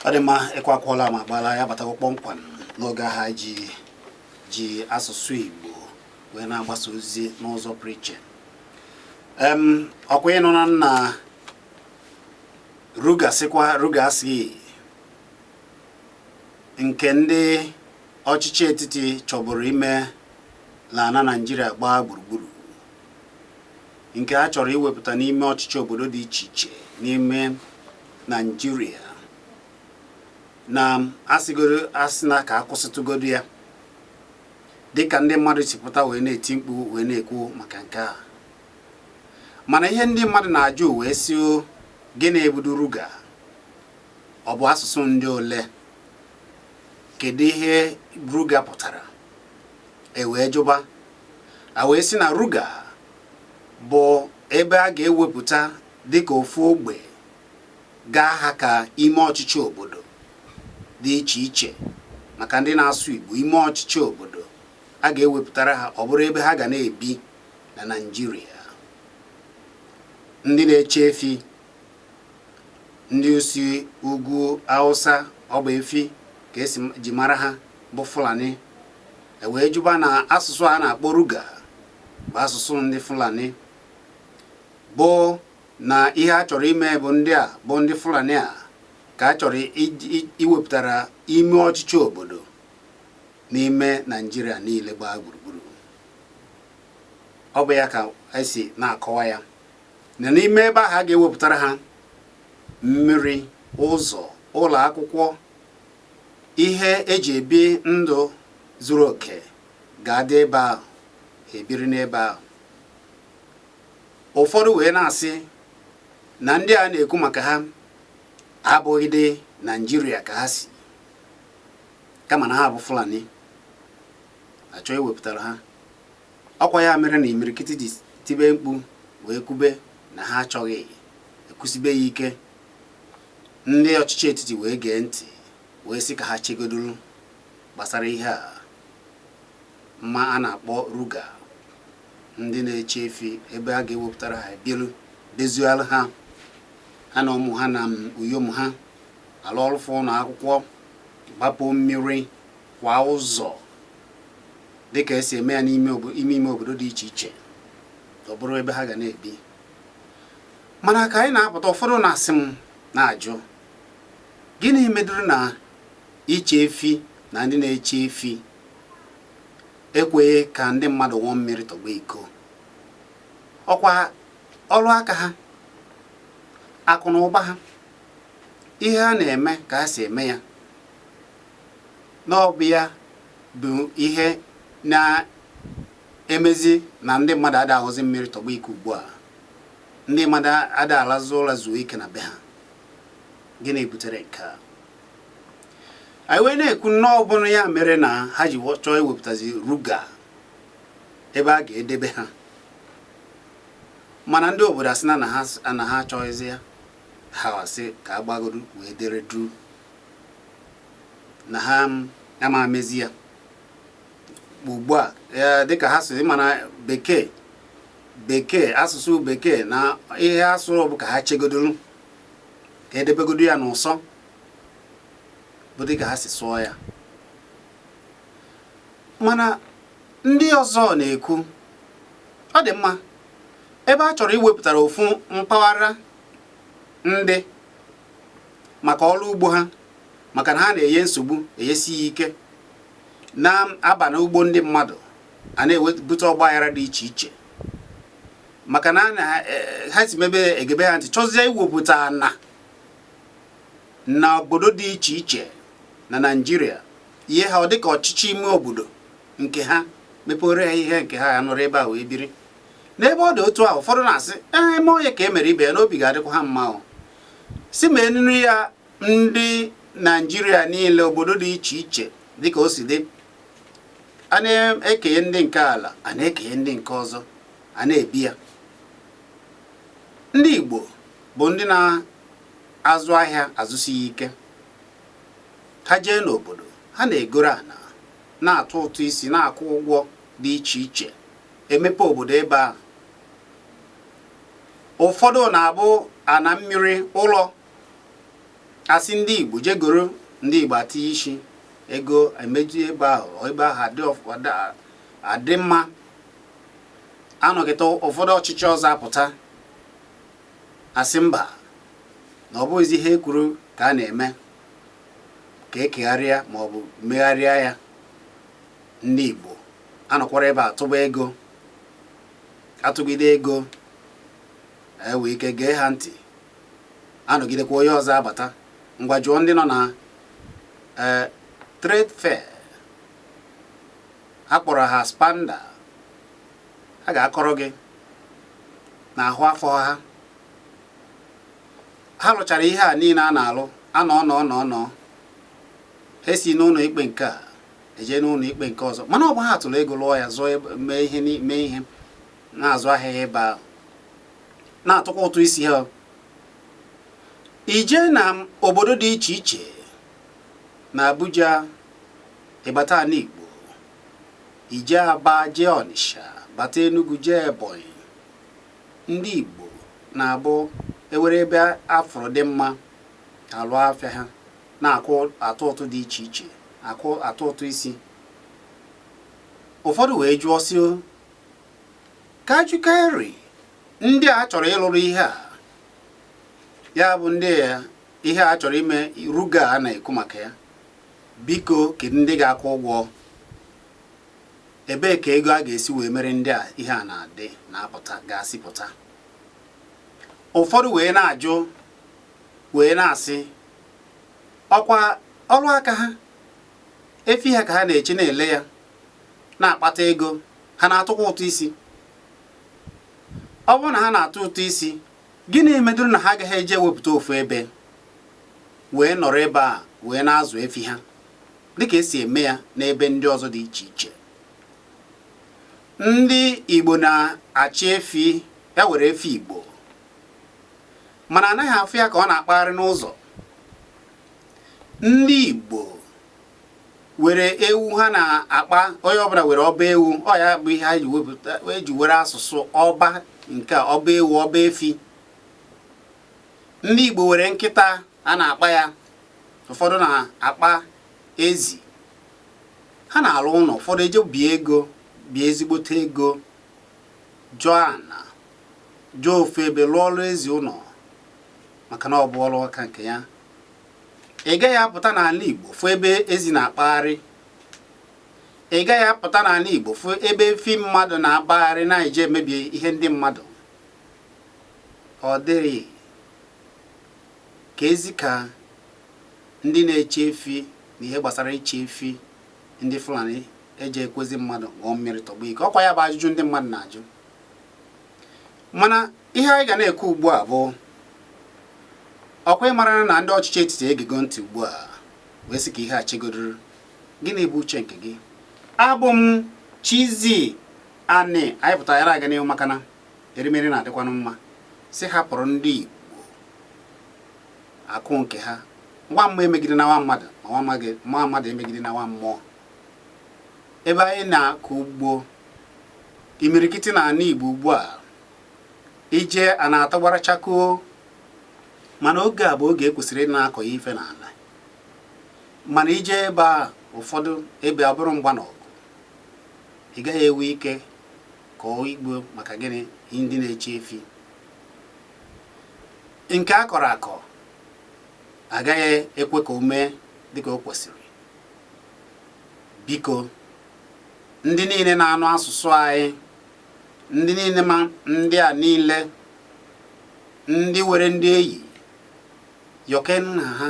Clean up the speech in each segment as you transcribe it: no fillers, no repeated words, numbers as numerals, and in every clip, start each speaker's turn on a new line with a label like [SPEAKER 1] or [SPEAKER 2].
[SPEAKER 1] Ọ dị mma, ịkwakwụọla ma gbala ya batago kpọmkwem n'oge ha ji ji asụsụ Igbo wee na-agbasa ozi n'ụzọ pụrụ iche. Ọkwa ịnụ na nna Ruga sịkwa Ruga asịghị nke ndị ọchịchị etiti chọburu ime la ana Naijiria gbaa gburugburu, nke a chọrọ iwepụta n'ime ọchịchị obodo dị iche iche n'ime Naijiria, na asịgoro asị na ka akwụsịtụgodo ya, dịka ndị mmadụ si pụta wee na-eti mkpu wee na-ekwu maka nke a. Mana ihe ndị mmadụ na-ajụ wee sị, gịnị ebudo Ruga? Ọ bụ asụsụ ndị ole? Kedu ihe Ruga pụtara? E wee jụba, a wee sị na Ruga bụ ebe a ga-ewepụta dịka ofu ogbe gaa ha ka ime ọchịchị obodo dị iche iche maka ndị na-asụ Igbo, ime ọchịchị obodo a ga-ewepụtara ha, ọ bụrụ ebe ha ga na-ebi na Naịjirịa. Ndị na-eche efi, ndị si ugwu Hausa, ọ bụ efi ka esi ji mara ha, bụ Fulani. E wee jụba na asụsụ a na-akpọ Ruga bụ asụsụ ndị Fulani, bụ na ihe a chọrọ ime bụ ndị a bụ ndị Fulani a ka a chọrọ iwepụtara ime ọchịchị obodo n'ime Naịjirịa niile gbaa gburugburu. Ọ bụ ya ka esi na-akọwa ya na n'ime ebe ahụ a ga-ewepụtara ha mmiri, ụzọ, ụlọ akwụkwọ, ihe eji ebi ndụ zuru oke ga-adị ebe ahụ, ebiri n'ebe ahụ. Ụfọdụ wee na-asị na ndị a na-ekwu maka ha abụghịdị Naijiria ka ha si, kama na ha bụ Fulani achọ iwepụtara ha. Ọkwa ya mere na imirikiti ji tibe mkpu wee kwube na ha achọghị, ekwusibe ya ike. Ndị ọchịchị etiti wee gee ntị wee sị ka ha chegodoro gbasara ihe a mma a na-akpọ Ruga, ndị na-eche efi, ebe a ga-ewepụtara ha ebiru dezialụ ha, ha na ụmụ ha na uyom ha, alụ ọrụfụ ụlọ akwụkwọ, gbapụ mmiri kwa ụzọ dịka esi eme ya n'ime ime obodo dị iche iche, ọ bụrụ ebe ha ga na-ebi. Mana ka anyị na-apụta, ụfọdụ na-asị m na-ajụ, gịnị meduru na iche efi na ndị na-eche efi ekweghị ka ndị mmadụ ṅụọ mmiri tọgbọ iko? Ọkwa ọrụ aka ha, akụ na ụba ha, ihe ha na-eme ka ha si eme ya, na ọ bụ ya bụ ihe na-emezi na ndị mmadụ ada ahụzi mmiri tọgbọ iko ugbu a, ndị mmadụ ada alazụ ụra zuo ike na be ha. Gịnị butere nke a? Anyị wee na-ekwu nnọọ ọbụla ya mere na ha ji chọọ iwepụtazi Ruga ebe a ga-edebe ha, mana ndị obodo asị na ha achọghịzi ya. Ha asị ka a gbagodo wee dere duu na ha ama amezi ya ugbu a, dịka ha si mana bekee bekee asụsụ bekee na ihe ha sụrụ bụ ka ha chegodoro, ka edebegodo ya n'ụsọ, bụ dịka ha si sụọ ya. Mana ndị ọzọ na-ekwu ọ dị mma, ebe a chọrọ iwepụtara ofu mpaghara ndị maka ọrụ ugbo ha, maka na ha na-enye nsogbu, enyesi ya ike na-aba n'ugbo ndị mmadụ, a na-ebute ọgba aghara dị iche iche, maka na ha si mebe egebe ha ntị, chọzie iwepụta ana na obodo dị iche iche na Naịjirịa, ihe ha ọ dịka ọchịchị ime obodo nke ha, mepere ha ihe nke ha, ya nọrọ ebe a wee biri n'ebe ọ dị otu a. Ụfọdụ na-asị ee, eme onye ka e mere ibe ya n'obi ga-adịkwa ha mma. O si ma enuru ya ndị Naịjirịa niile, obodo dị iche iche, dịka o si dị, a na-ekenye ndị nke ala, a na-ekenye ndị nke ọzọ, a na-ebi ya. Ndị Igbo bụ ndị na-azụ ahịa azụsi ya ike. Ha jee n'obodo, ha na-egoro ana, na-atụ ụtụ isi, na-akwụ ụgwọ dị iche iche, emepe obodo ebe ahụ. Ụfọdụ na-abụ ana mmiri ụlọ Asị ndị Igbo jegoro, ndị Igbo atinye isi ego emeju ebe ahụ, ebe ahụ adị mma. Anọkịta ụfọdụ ọchịchị ọzọ apụta, asị mba, na ọ bụghịzi ihe e kwuru ka a na-eme, ka ekegharịa ma ọ bụ megharịa ya. Ndị Igbo anọkwara ebe a tụba ego, atụgide ego ewee ike gee ha ntị, anọgidekwa onye ọzọ abata. Ngwa, jụọ ndị nọ na ee trade fair a kpọrọ ha ASPAMDA, ha ga-akọrọ gị na ahụ afọ ha. Ha lụchara ihe a niile a na-alụ, anọ nọ nọ nọ, ha esi n'ụlọ ikpe nke a eje n'ụlọ ikpe nke ọzọ, mana ọ bụ ha tụrụ ego lụọ ya, zụọ, mee ihe, mee ihe, na-azụ ahịa ebe ahụ, na-atụkwa ụtụ isi ha. Ije na obodo dị iche iche na Abuja, ịbata ala Igbo, ije Aba, jee Ọnịsha, bata Enugu, jee Ebonyi, ndị Igbo na-abụ ewere ebe afụrụ dị mma alụ afịa ha, na-akwụ atụ ụtụ dị iche iche, akwụ atụ ụtụ isi. Ụfọdụ wee jụọ sị, ka ajụkarị ndị a chọrọ ịlụrụ ihe a, ya bụ ndị ihe a chọrọ ime ruga a na-ekwu maka ya, biko, kedu ndị ga-akwụ ụgwọ? Ebee ka ego a ga-esi wee mere ndị a ihe a na-adị na-apụta ga-asị pụta? Ụfọdụ wee na-ajụ, wee na-asị, ọkwa ọrụ aka ha, efi ha ka ha na-eche na-ele ya na-akpata ego, ha na-atụkwa ụtụ isi. Ọ bụrụ na ha na-atụ ụtụ isi, gịnị medụrụ na ha agaghị eje ewepụta ofu ebe wee nọrọ ebe a wee na-azụ efi ha dịka esi eme ya n'ebe ndị ọzọ dị iche iche? Ndị Igbo na-achị efi ya, were efi Igbo, mana anaghị afụ ya ka ọ na-akpagharị n'ụzọ. Ndị Igbo were ewu ha na-akpa, onye ọbụla were ọba ewu. Ọ ya bụ ihe ha ji wepụta, eji were asụsụ ọba nke ọba ewu, ọba efi. Ndị Igbo were nkịta a na-akpa ya, ụfọdụ na-akpa ezi. Ha na-alụ ụlọ, ụfọdụ eje bie ego, bie ezigbote ego, jụọ ana, jụọ ofu ebe lụọ ọrụ ezi ụlọ, maka na ọ bụ ọrụ aka nke ya. Ị gaghị apụta n'ala Igbo fụ ebe ezi na-akpagharị. Ị gaghị apụta n'ala Igbo fụ ebe efi mmadụ na-akpagharị na-eje emebi ihe ndị mmadụ. Ọ dịghị ka ezi ka ndị na-eche efi na ihe gbasara iche efi ndị Fulani eji ekwezi mmadụ ṅụọ mmiri tọgbọ iko. Ọkwa ya bụ ajụjụ ndị mmadụ na-ajụ. Mana ihe anyị ga na-ekwu ugbu a bụ, ọkwa ịmara na ndị ọchịchị etiti egego ntị ugbu a wee sị ka ihe a chegodoro. Gịnị bụ uche nke gị? Abụ m Chizzy Ani. Anyị pụtara ya aga n'ihu, maka na erimeri na-adịkwanụ mma. Si hapụrụ ndị Igbo akụ nke ha. Nwa mmụọ emegide na nwa mmadụ, ma nwa mmadụ emegide na nwa mmụọ. Ebe anyị na-akọ ugbo imirikiti n'ala Igbo ugbu a, ije a na-atọgbara chakoo, mana oge a bụ oge ekwesịrị ịdị na-akọ ya ife n'ala. Mana ije ebe a, ụfọdụ ebe abụrụ mgba na ọgụ, ị gaghị enwe ike kọọ igbo. Maka gịnị? Ndị na-eche efi nke a kọrọ akọ agaghị ekwe ka o mee dịka o kwesịrị. Biko, ndị niile na-anụ asụsụ anyị, ndị niile, ma ndị a niile, ndị were ndị eyi yọke nna ha,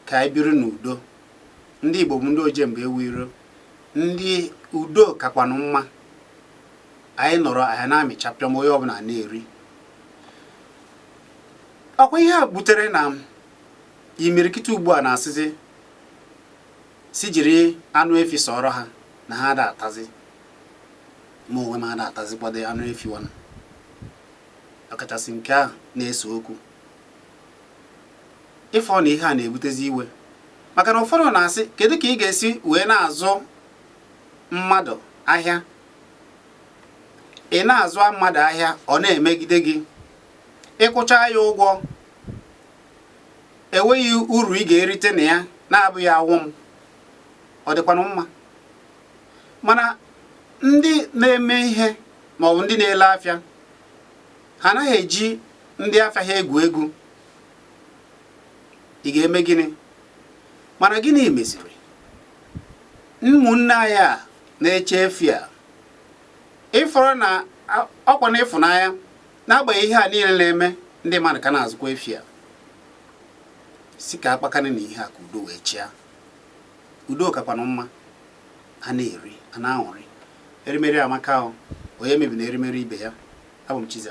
[SPEAKER 1] ka anyị biri n'udo. Ndị Igbo bụ ndị oje mgbe ewu iro, ndị udo kakwanụ mma. Anyị nọrọ, anyị na-amịcha pịọm, onye ọbụla na-eri. Ọkwa ihe a butere na imirikiti ugbu a na-asịzi si jiri anụ efi sọrọ ha na ha ada atazi. Ma onwe m ada atazikwado anụ efi nwanụ, ọkachasị nke ahụ na-ese okwu. Ịfọ na ihe a na-ebutezi iwe, maka na ụfọdụ na-asị, kedu ka ị ga-esi wee na-azụ mmadụ ahịa? Ị na-azụ mmadụ ahịa, ọ na-emegide gị. Ịkwụcha ya ụgwọ, Enweghị uru ị ga-erite na ya na-abụghị awụ m. Ọ dịkwanụ mma? Mana ndị na-eme ihe maọbụ ndị na-ele afịa, ha anaghị eji ndị afịa ha egwu egwu. Ị ga-eme gịnị? Mana gịnị meziri ụmụnne anyị a na-eche efi a ịfọrọ na ọkwa na ịfụnanya? N'agbanyeghị ihe a niile na-eme, ndị mmadụ ka na-azụkwa efi a, si ka akpakana na ihe a ka udo wee chịa. Udo kakwanụ mma. A na-eri, a na-aṅụrị. Erimeri amaka ahụ, onye mebi na erimeri ibe ya. Abụ m Chizzy.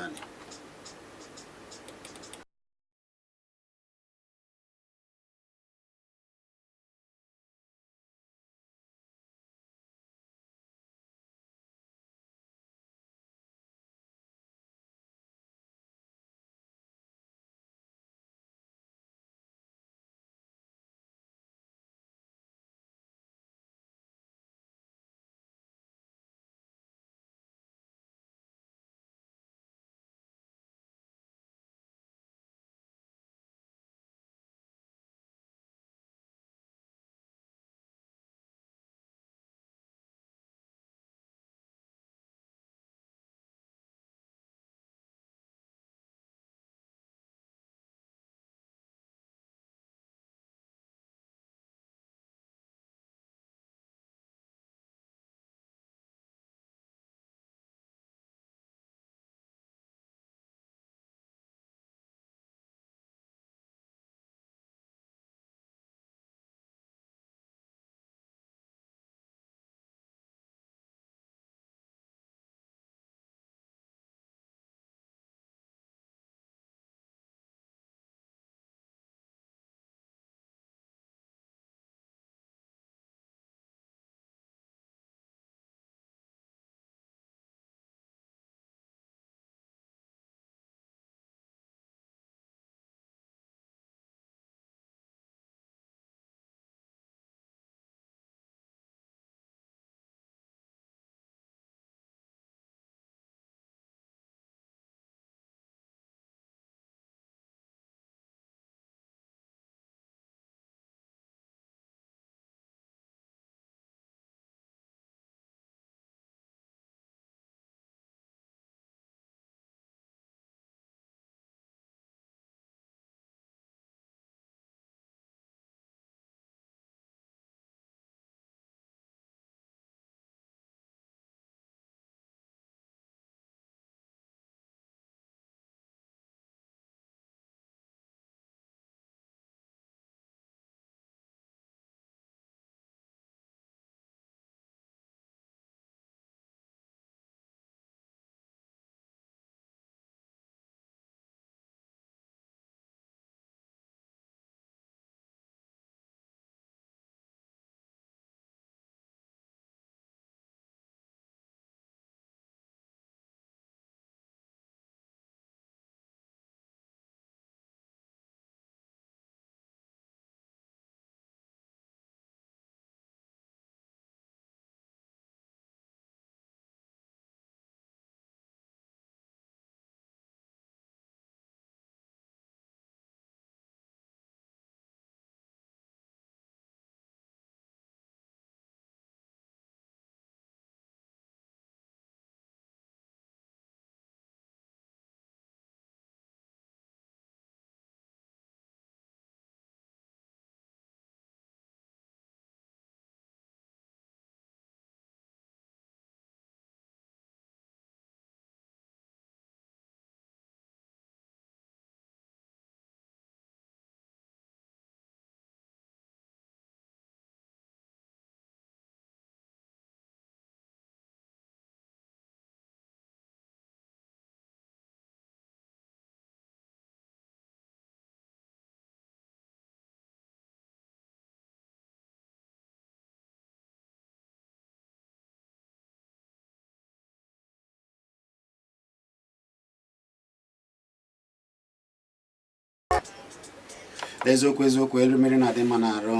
[SPEAKER 1] N'eziokwu eziokwu, erimeri na-adị mma n'arụ.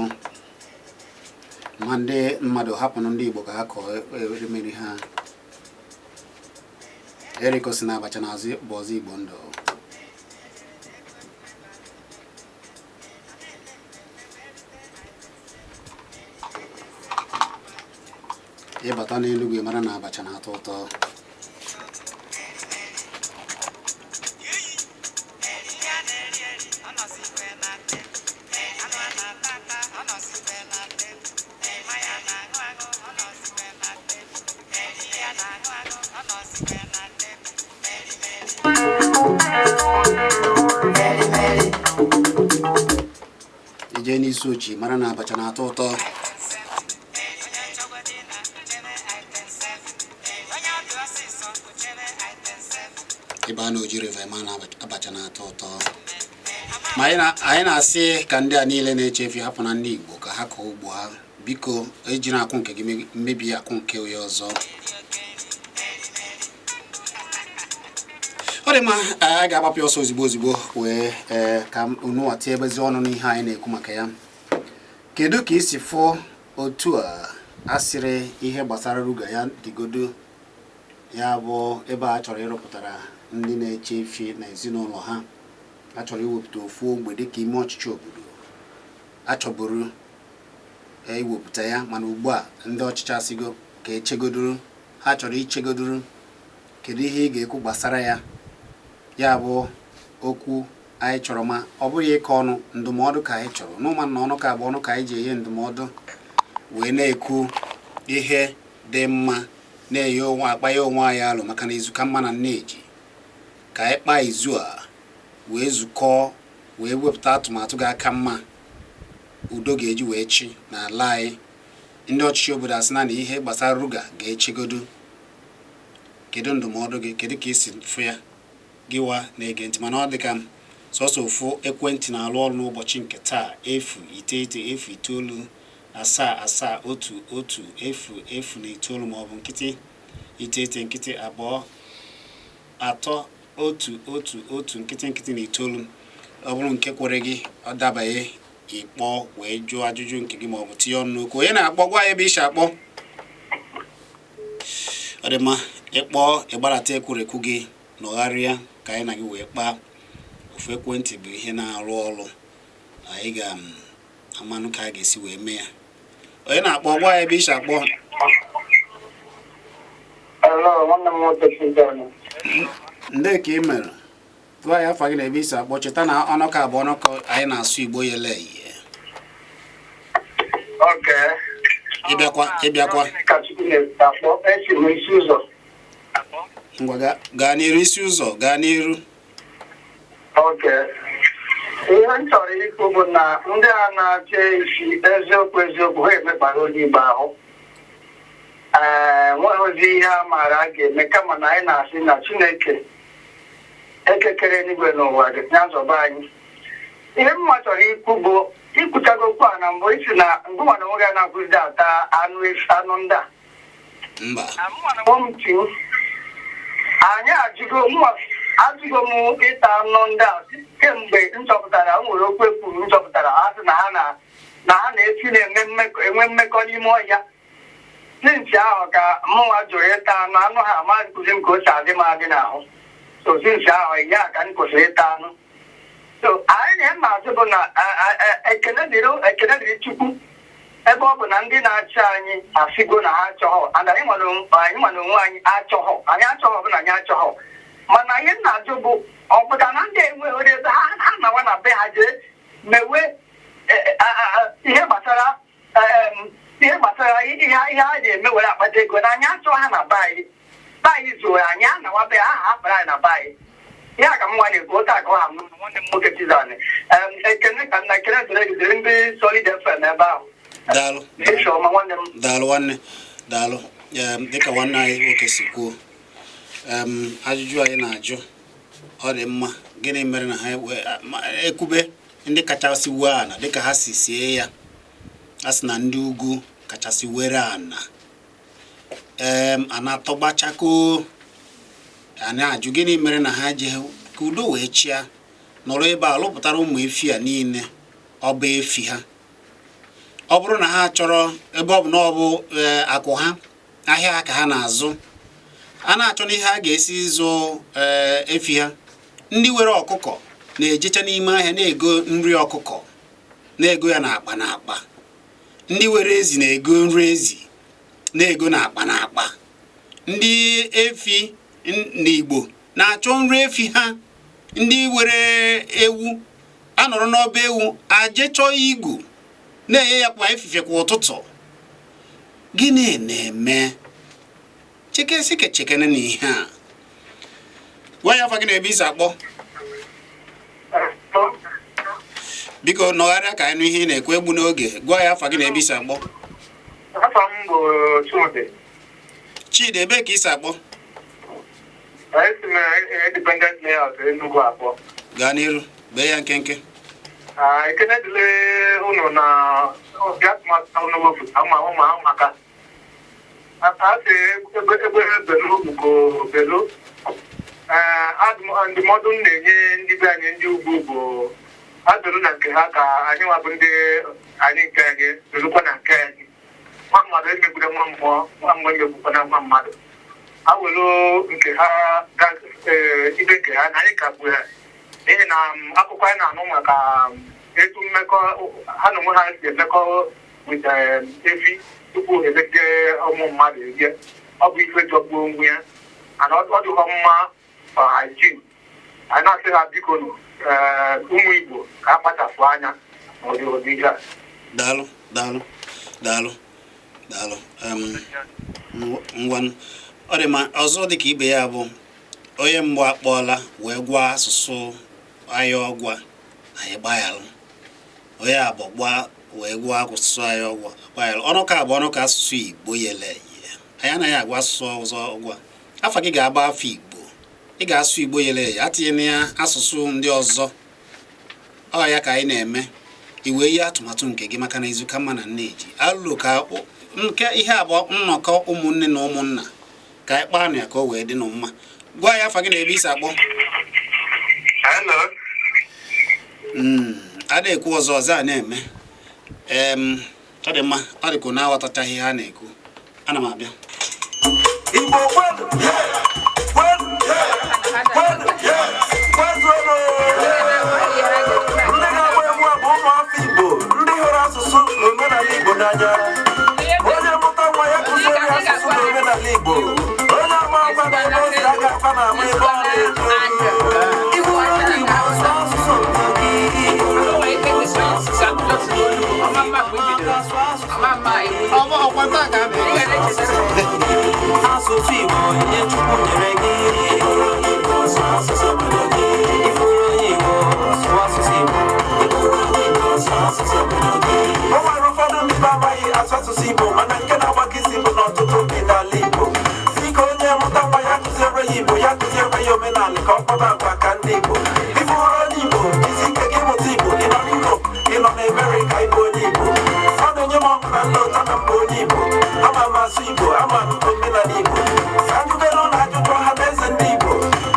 [SPEAKER 1] Ma ndị mmadụ, hapụnụ ndị Igbo ka ha kọọ erimeri ha. Eriko si na abacha na-azụ bụ ọzọ Igbo ndụ. Ịbata n'Enugwu, ị mara na abacha na-atọ ụtọ. I jee n'Isuochi, mara na abacha na-atọ ụtọ. Ị baa na Oji River, ma na abacha na-atọ ụtọ. Ma anyị na-asị ka ndị a niile na-eche efi hapụ na ndị Igbo ka ha kọọ ugbo ha. Biko, ejina akwụ nke gị mebie akwụ nke onye ọzọ. Ọ dị mma, anyị ga-agbapụ ọsọ ozigbo ozigbo wee ka unu tinyebezi ọnụ n'ihe anyị na-ekwu maka ya. Kedu ka i si fụ otu a asịrị ihe gbasara Ruga ya dịgodo, ya bụ ebe a chọrọ ịrụpụtara ndị na-eche efi na ezinụlọ ha, a chọrọ iwepụta ofu ogbe dịka ime ọchịchị obodo a chọburu iwepụta ya, mana ugbu a ndị ọchịchị asịgo ka echegodoro, ha chọrọ ichegodoro. Kedu ihe ị ga-ekwu gbasara ya? Ya bụ okwu anyị chọrọ, ma ọ bụghị ịkọ ọnụ, ndụmọdụ ka anyị chọrọ n'ụma na ọnụ ka bụ ọnụ ka anyị ji enye ndụmọdụ wee na-ekwu ihe dị mma, na-enye onwe akpa ya onwe anyị alụ, maka na izu ka mma na nneji. Ka anyị kpaa izu a wee zukọọ wee wepụta atụmatụ ga-aka mma, udo ga-eji wee chị n'ala anyị. Ndị ọchịchị obodo asị na ihe gbasara Ruga ga-echegodo. Kedu ndụmọdụ gị? Kedu ka i si fụ ya, gịwa na-ege ntị? Mana ọ dị ka sọsọ ofu ekwentị na-alụ ọrụ n'ụbọchị nke taa: 0 9 0 9 7 7 1 1 0 0 na 9, maọbụ 0 9 0 2 3 1 1 1 0 0 na 9. Ọ bụrụ nke kwere gị ọ dabanye, ịkpọ wee jụọ ajụjụ nke gị maọbụ tinye ọnụ n'okwu. Onye na-akpọ, gwa ya ebe i si akpọ. Ọ dị mma, ịkpọ, ịgbarata ekwurekwu gị, nọgharịa ka anyị na gị wee kpaa. Ofu ekwentị bụ ihe na-arụ ọrụ, anyị ga-amanụ ka a ga-esi wee mee ya. Onye na-akpọ, gwa ya ebe i si akpọ.
[SPEAKER 2] Hello, nwanne m nwoke Chidonu.
[SPEAKER 1] Ndị ka ị mere, gwa ya afa gị na ebe i si akpọ. Cheta na ọnụka bụ ọnụkọ anyị na-asụ Igbo yele eye.
[SPEAKER 2] Okay.
[SPEAKER 1] Ịbịakwa, ịbịakwa.
[SPEAKER 2] Ka Chukwu na-akpọ, esi m isi ụzọ.
[SPEAKER 1] Ngwa, gaa n'iru, isi ụzọ, gaa n'iru.
[SPEAKER 2] Okay. Ihe m chọrọ ikwu bụ na ndị a na-achị isi, eziokwu eziokwu, ha emekpara onye Igbo ahụ. Ee, nweghịzi ihe a maara a ga-eme, kama na anyị na-asị na Chineke ekekere eluigwe n'ụwa ya zọba anyị. Ihe mma chọrọ ikwu bụ, ikwuchago okwu a na mbụ, isi na ngụnwa na onwe gị na-akwụzide ata anụ efi, anụ ndị a.
[SPEAKER 1] Mba.
[SPEAKER 2] M ti anyị ajụgo, mụnwa ajụgo m ịta anụ ndị a kemgbe m chọpụtara o nwere okwu ekwuru m chọpụtara, ha sị na ha na na ha na-esi na-eme mmekọ, enwe mmekọ n'ime ọhịa. Since ahụ ka mụnwa jụrụ ịta anụ anụ ha, amaghị nkụzi m ka o si adị m adị n'ahụ. So since ahụ ya ka m kwụsịrị ịta anụ. So anyị na mma-azụ bụ na ekene dịrị Chukwu, ebe ọ bụ na ndị na-achị anyị asịgo na ha achọghọ, and anyị nwere anyị nwere onwe anyị achọghọ, anyị achọghọ bụ na anyị achọghọ. Mana ihe m na-ajụ bụ, ọ pụtara na ndị enweghị ebe ha nawa na be ha jee mewe ihe gbasara ihe ihe a ga-eme were akpata ego, na anyị achọ ha na be anyị, be anyị zuru anyị, anawa be ha, ha kpara anyị na be anyị? Ya ka m nwa na-ekwu otu a ka ọ ha m. Nwanne m nwoke Chizani, ekene ka nna, ekene dịrị gị, dịrị ndị Solid FM ebe ahụ.
[SPEAKER 1] Daalụ.
[SPEAKER 2] Echi ọma, nwanne m.
[SPEAKER 1] Daalụ nwanne, daalụ. Dịka nwanne anyị nwoke si kwuo, ajụjụ anyị na-ajụ, ọ dị mma, gịnị mere na ha ekwube ndị kachasị wee ana dịka ha si sie ya, a sị na ndị ugwu kachasị were ana ana tọgbachako, a na-ajụ gịnị mere na ha je ka udo wee chịa, nọrọ ebe a lụpụtara ụmụ efi a niile ọba efi ha. Ọ bụrụ na ha chọrọ, ebe ọ bụ na ọ bụ akụ ha, ahịa ha ka ha na-azụ, a na-achọ n'ihe a ga-esi zụ efi ha. Ndị were ọkụkọ na-ejecha n'ime ahịa na-ego nri ọkụkọ, na-ego ya n'akpa n'akpa. Ndị were ezi na-ego nri ezi. Na-ego na-akpa na-akpa ndị efi n'Igbo na-achọ nri efi ha, ndị were ewu anọrọ n'ọba ewu aje chọọ igu na-enye ya kwa efifie kwa ụtụtụ. Gịnị na-eme? Chekesi kechekene na ihe a. Gwa ya afa gị na ebe i si akpọ. Biko nọgharịa ka anyị nụ ihe ị na-ekwu, egbuna oge. Gwa ya afa gị na ebe i si akpọ.
[SPEAKER 2] Afa m bụ Chidi.
[SPEAKER 1] Chidi, ebee ka i si akpọ?
[SPEAKER 2] Esi m Independent Layout Enugu akpọ.
[SPEAKER 1] Gaa n'iru, bee ya nkenke.
[SPEAKER 2] Ekene dịrị unu na obi atụmatụ unu wepụta ma ụmụ maka a sị egbe egbe belu ugo belu. Ee, ndụmọdụ m na-enye ndị be anyị ndị ugwu bụ ha doro na nke ha ka anyị nwa bụ ndị anyị nke anyị dolukwa na nke anyị. Nwa mmadụ emegbure nwa mmụọ, nwa mmụọ emegbukwana nwa mmadụ. Ha welu nke ha ga ibe nke ha na anyị ka bụ ya, n'ihi na akụkọ anyị na-anụ maka etu mmekọ ha na onwe ha si emekọ with efi tupu ha emegide ụmụ mmadụ erie, ọ bụ ife jọgbuo onwe ya and ọ dịghọ mma for hygiene. Anyị na-asị ha biko nụ, ụmụ Igbo ka a kpachapụ anya n'ụdị ụdị ihe a.
[SPEAKER 1] Daalụ, daalụ, daalụ, daalụ. Ngwanụ, ọ dị mma. Ọzọ dị ka ibe ya bụ onye mbụ akpọọla wee gwa asụsụ anyị ọgwa, anyị gbaghalụ. Onye abụọ gba wee gwa asụsụ anyị ọgwa, gbaghalụ. Ọnụ ka abụọ, ọnụ ka asụsụ Igbo yele eye. Anyị anaghị agwa asụsụ ọzọ ọgwa. Afa gị ga-agba afọ Igbo, ị ga-asụ Igbo yele eye, atinyena ya asụsụ ndị ọzọ. Ọ ya ka anyị na-eme iwe ihe atụmatụ nke gị, maka na izu ka mma na nneji alụ ka nke ihe abụọ nnọkọ ụmụnne na ụmụnna ka anyị kpaa na ya ka o wee dị nụ mma. Gwa ya afa gị na ebe i si akpọ.
[SPEAKER 2] Hello.
[SPEAKER 1] A na-ekwu ọzọ ọzọ a na-eme. Ọ dị mma, ọ dị ka unu aghọtachaghị ihe a na-ekwu. Ana m abịa.
[SPEAKER 3] Igbo kwenu, kwenu, kwenu, kwezuonu! Ndị na-agba egwu a bụ ụmụafọ Igbo, ndị hụrụ asụsụ na omenala Igbo n'anya. Onye mụta nwa ya kụziere ya asụsụ na omenala Igbo. Onye ama agba na ebe ozi a ga-akpa na ama ebe ọ na-eje. Igbo onye Igbo, sụọ asụsụ obodo gị.
[SPEAKER 1] Ọkwa taa ka a na-eme.
[SPEAKER 3] Asụsụ Igbo, onyinye Chukwu nyere gị. Igbo, sụọ asụsụ obodo gị. Ifuru onye Igbo, sụọ asụsụ Igbo. Igbo, sụọ asụsụ obodo gị. O nwere ụfọdụ ndị be amaghị asụ asụsụ Igbo, mana nke na-agbaka isi bụ na ọtụtụ ndị n'ala Igbo. Biko, onye mụta nwa ya kụziere ya Igbo, ya kụziere ya omenala ka ọ kpaba agwa ka ndị Igbo. Ifuru onye Igbo, isi ike gị mụta Igbo. Ị nọ n'Europe, ị nọ n'Amerika, ịbụ onye Igbo. Ọ na-enye m ọṅụ na nlọta na mba onye Igbo. Ama m asụ Igbo, ama m omenala Igbo. Ka njụgara ụlọ ajụjụ ọha na eze ndị Igbo: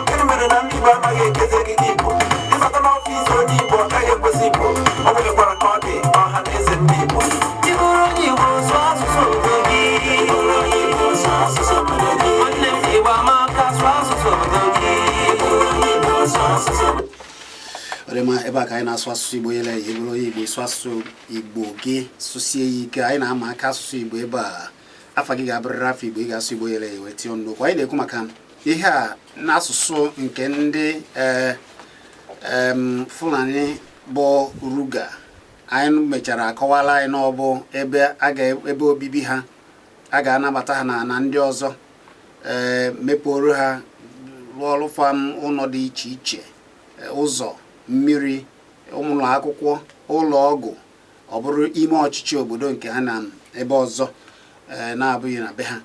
[SPEAKER 3] gịnị mere na ndị Igbo amaghị ekezi ekike Igbo? Ịbata n'ọfịs onye Igbo, ọ gaghị ekwesị Igbo. O nwekwara ka ọ dị ọha na eze ndị Igbo. Ị bụrụ onye Igbo, sụọ asụsụ obodo gị. Ị bụrụ onye Igbo, sụọ asụsụ obodo gị. Nwanne m, Igbo amaka, sụọ asụsụ obodo gị. Ị bụrụ onye Igbo, sụọ asụsụ.
[SPEAKER 1] Ọ dị mma, ebe a ka anyị na-asụ asụsụ Igbo yele ya. Bụrụ onye Igbo, ịsụ asụsụ Igbo gị, sụsie ya ike. Anyị na-ama aka asụsụ Igbo ebe a. Afa gị ga-abụrịrị afọ Igbo, ị ga-asụ Igbo yele ya wee tinye ọnụ n'okwu anyị na-ekwu maka ihe a n'asụsụ nke ndị Fulani bụ Ruga. Anyị mechara akọwala anyị na ọ bụ ebe a ga ebe obibi ha, a ga-anabata ha na ndị ọzọ, ee, mepụrụ ha, rụọ ọrụ farm, ụlọ dị iche iche, ụzọ mmiri, ụlọ akwụkwọ, ụlọ ọgwụ. Ọ bụrụ ime ọchịchị obodo nke ha na ebe ọzọ na-abụghị na be ha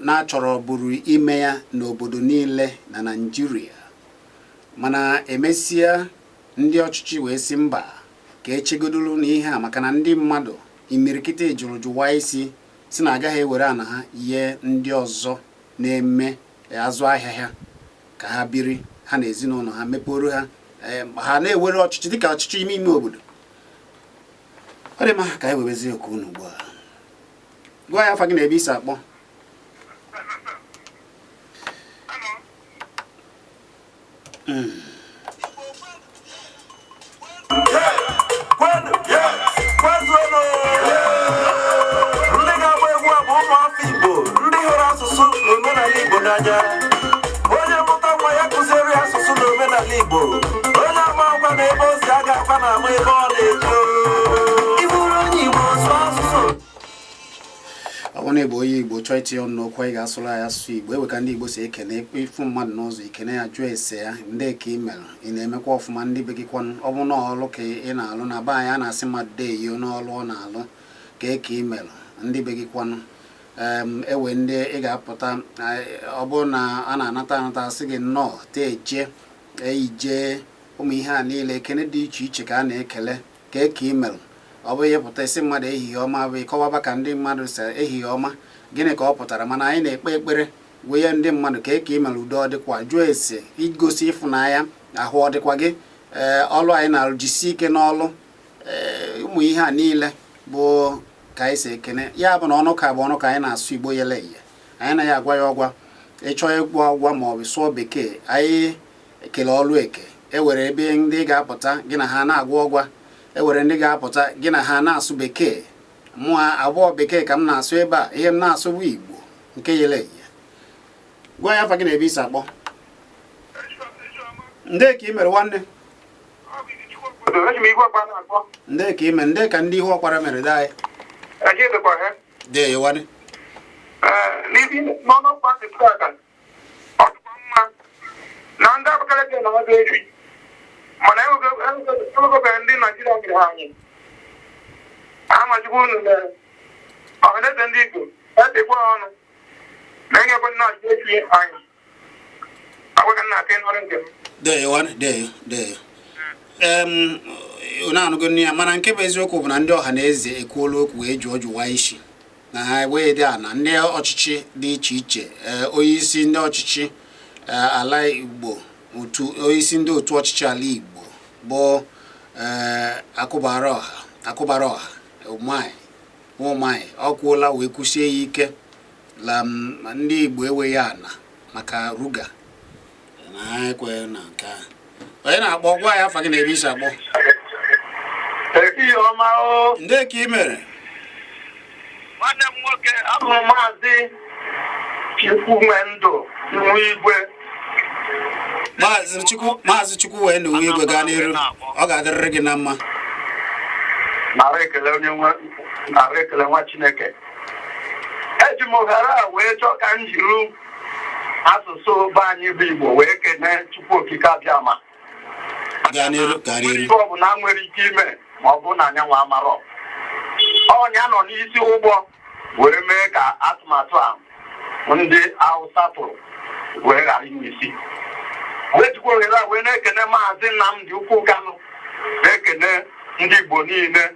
[SPEAKER 1] na-achọrọ bụrụ ime ya n'obodo niile na Naịjirịa. Mana emesịa, ndị ọchịchị wee sị mba, ka echegodolu n'ihe a, maka na ndị mmadụ imirikiti jụrụ jụwa isi si na agaghị ewere ana ha ihe ndị ọzọ na-eme azụ ahịa ha ka ha biri ha na ezinụlọ ha, mepere ha, ha na-ewere ọchịchị dịka ọchịchị ime ime obodo. Ọ dị mma, ka anyị webezie oku unu ugbu a. Gwa ya afa gị na ebe i si akpọ.
[SPEAKER 3] Kwenu, kwezuonu! Ndị ga-agba egwu a bụ n'anya. Onye mụta nwa ya, kụziere ya asụsụ na omenala Igbo. Onye ama agwa na ebe o si aga akwa na ama ebe ọ na-eje. Ị bụrụ onye Igbo, sụọ asụsụ.
[SPEAKER 1] Ọ bụrụ na ị bụ onye Igbo chọọ itinye ọnụ n'okwu anyị, ga-asụrụ anyị asụsụ Igbo. Ewe ka ndị Igbo si ekene. Ịfụ mmadụ n'ụzọ, ikene ya, jụọ ese ya, ndị ka ị mere, ị na-emekwa ọfụma, ndị be gị kwanụ. Ọ bụrụ na ọlụ ka ị na-alụ na be anyị, a na-asị mmadụ deeyo n'ọlụ ọ na-alụ, ka ị ka ị mere, ndị be gị kwanụ. Ewe ndị ị ga-apụta, ọ bụrụ na a na-anata anata, asị gị nnọọ, teeje eije. Ụmụ ihe a niile, ekene dị iche iche ka a na-ekele. Ka e ka ị mere, ọ bụ ihe pụta isi mmadụ ehihie ọma, bụ ịkọwaba ka ndị mmadụ si ehihie ọma, gịnị ka ọ pụtara. Mana anyị na-ekpe ekpere wee ndị mmadụ ka e ka ị mere, udo ọ dịkwa, jụọ ese igosi ịfụnanya, ahụ ọ dịkwa gị, ee, ọlụ anyị na-alụ, jisie ike n'ọlụ. Ee, ụmụ ihe a niile bụ ka anyị si ekene. Ya bụ na ọnụ ka bụ ọnụ ka anyị na-asụ Igbo yele eye. Anyị anaghị agwa ya ọgwa. Ịchọọ ịgwa ọgwa ma ọ bụ sụọ Bekee, anyị ekele ọlụ eke. Ewere ebe ndị ga-apụta gị na ha na-agwa ọgwa, ewere ndị ga-apụta gị na ha na-asụ Bekee. Mụa abụọ Bekee ka m na-asụ ebe a. Ihe m na-asụ bụ Igbo nke yele eye. Gwa ya afa gị na ebe isi akpọ. Ndị ka ị mere, nwanne?
[SPEAKER 2] Eji m igwe ọkpa na-akpọ.
[SPEAKER 1] Ndị ka ị mere, ndị ka ndị ihu ọkwara mere dị anyị.
[SPEAKER 2] Eji dịkwa ha.
[SPEAKER 1] Dee nwanne.
[SPEAKER 2] N'ibi n'ọnụ pati tata, ọ dịkwa mma na ndị Abakaliki na-azụ efi, mana enwegobeghị ndị Naijiria nyere ha anyị. Amachukwu unu na Ọhaneze ndị Igbo etekwa ọnụ na enyekwa ndị na-azụ efi anyị. Agwaghị nna aka n'ọrụ nke m.
[SPEAKER 1] Dee nwanne, dee, dee. Unu anụgo nne ya. Mana nke bụ eziokwu bụ na ndị ọha na eze ekwuola okwu wee jụọ jụwa isi na ha wee dị ana ndị ọchịchị dị iche iche. Ee, onyeisi ndị ọchịchị ala Igbo, otu onyeisi ndị otu ọchịchị ala Igbo bụ Akụbara Ọha, Akụbara Ọha Ụmụanyị Ụmụanyị, ọ kwuola wee kwusie ya ike la ndị Igbo enweghị ana maka ruga na ha ekweghị na nke a. Onye na-akpọ, gwa ya afa gị na ebe isi akpọ.
[SPEAKER 2] Ehihie ọma o.
[SPEAKER 1] Ndị ka ị mere?
[SPEAKER 2] Nwanne m nwoke, abụ m Maazị Chukwunwendụ Nwa Igwe.
[SPEAKER 1] Maazị Chukwu, Maazị Chukwu wee na uwe igwe, gaa n'iru, ọ ga-adịrịrị gị na mma.
[SPEAKER 2] Nara ekele onye nwe, nara ekele nwa Chineke. Eji m ohere a wee chọọ ka m jiri asụsụ be anyị bụ Igbo wee kene Chukwu Okike Abịama.
[SPEAKER 1] Gaa n'iru, gaa n'iru.
[SPEAKER 2] Ife ọ bụla nwere ike ime ma ọ bụ na anyanwụ amarọ ọnya nọ n'isi ụgbọ were mee ka atụmatụ a ndị Hausa tụrụ wee ghara inwe isi. Wee jikwa ohere a wee na-ekene Maazị Nnamdi Ukwu Kanụ, na-ekene ndị Igbo niile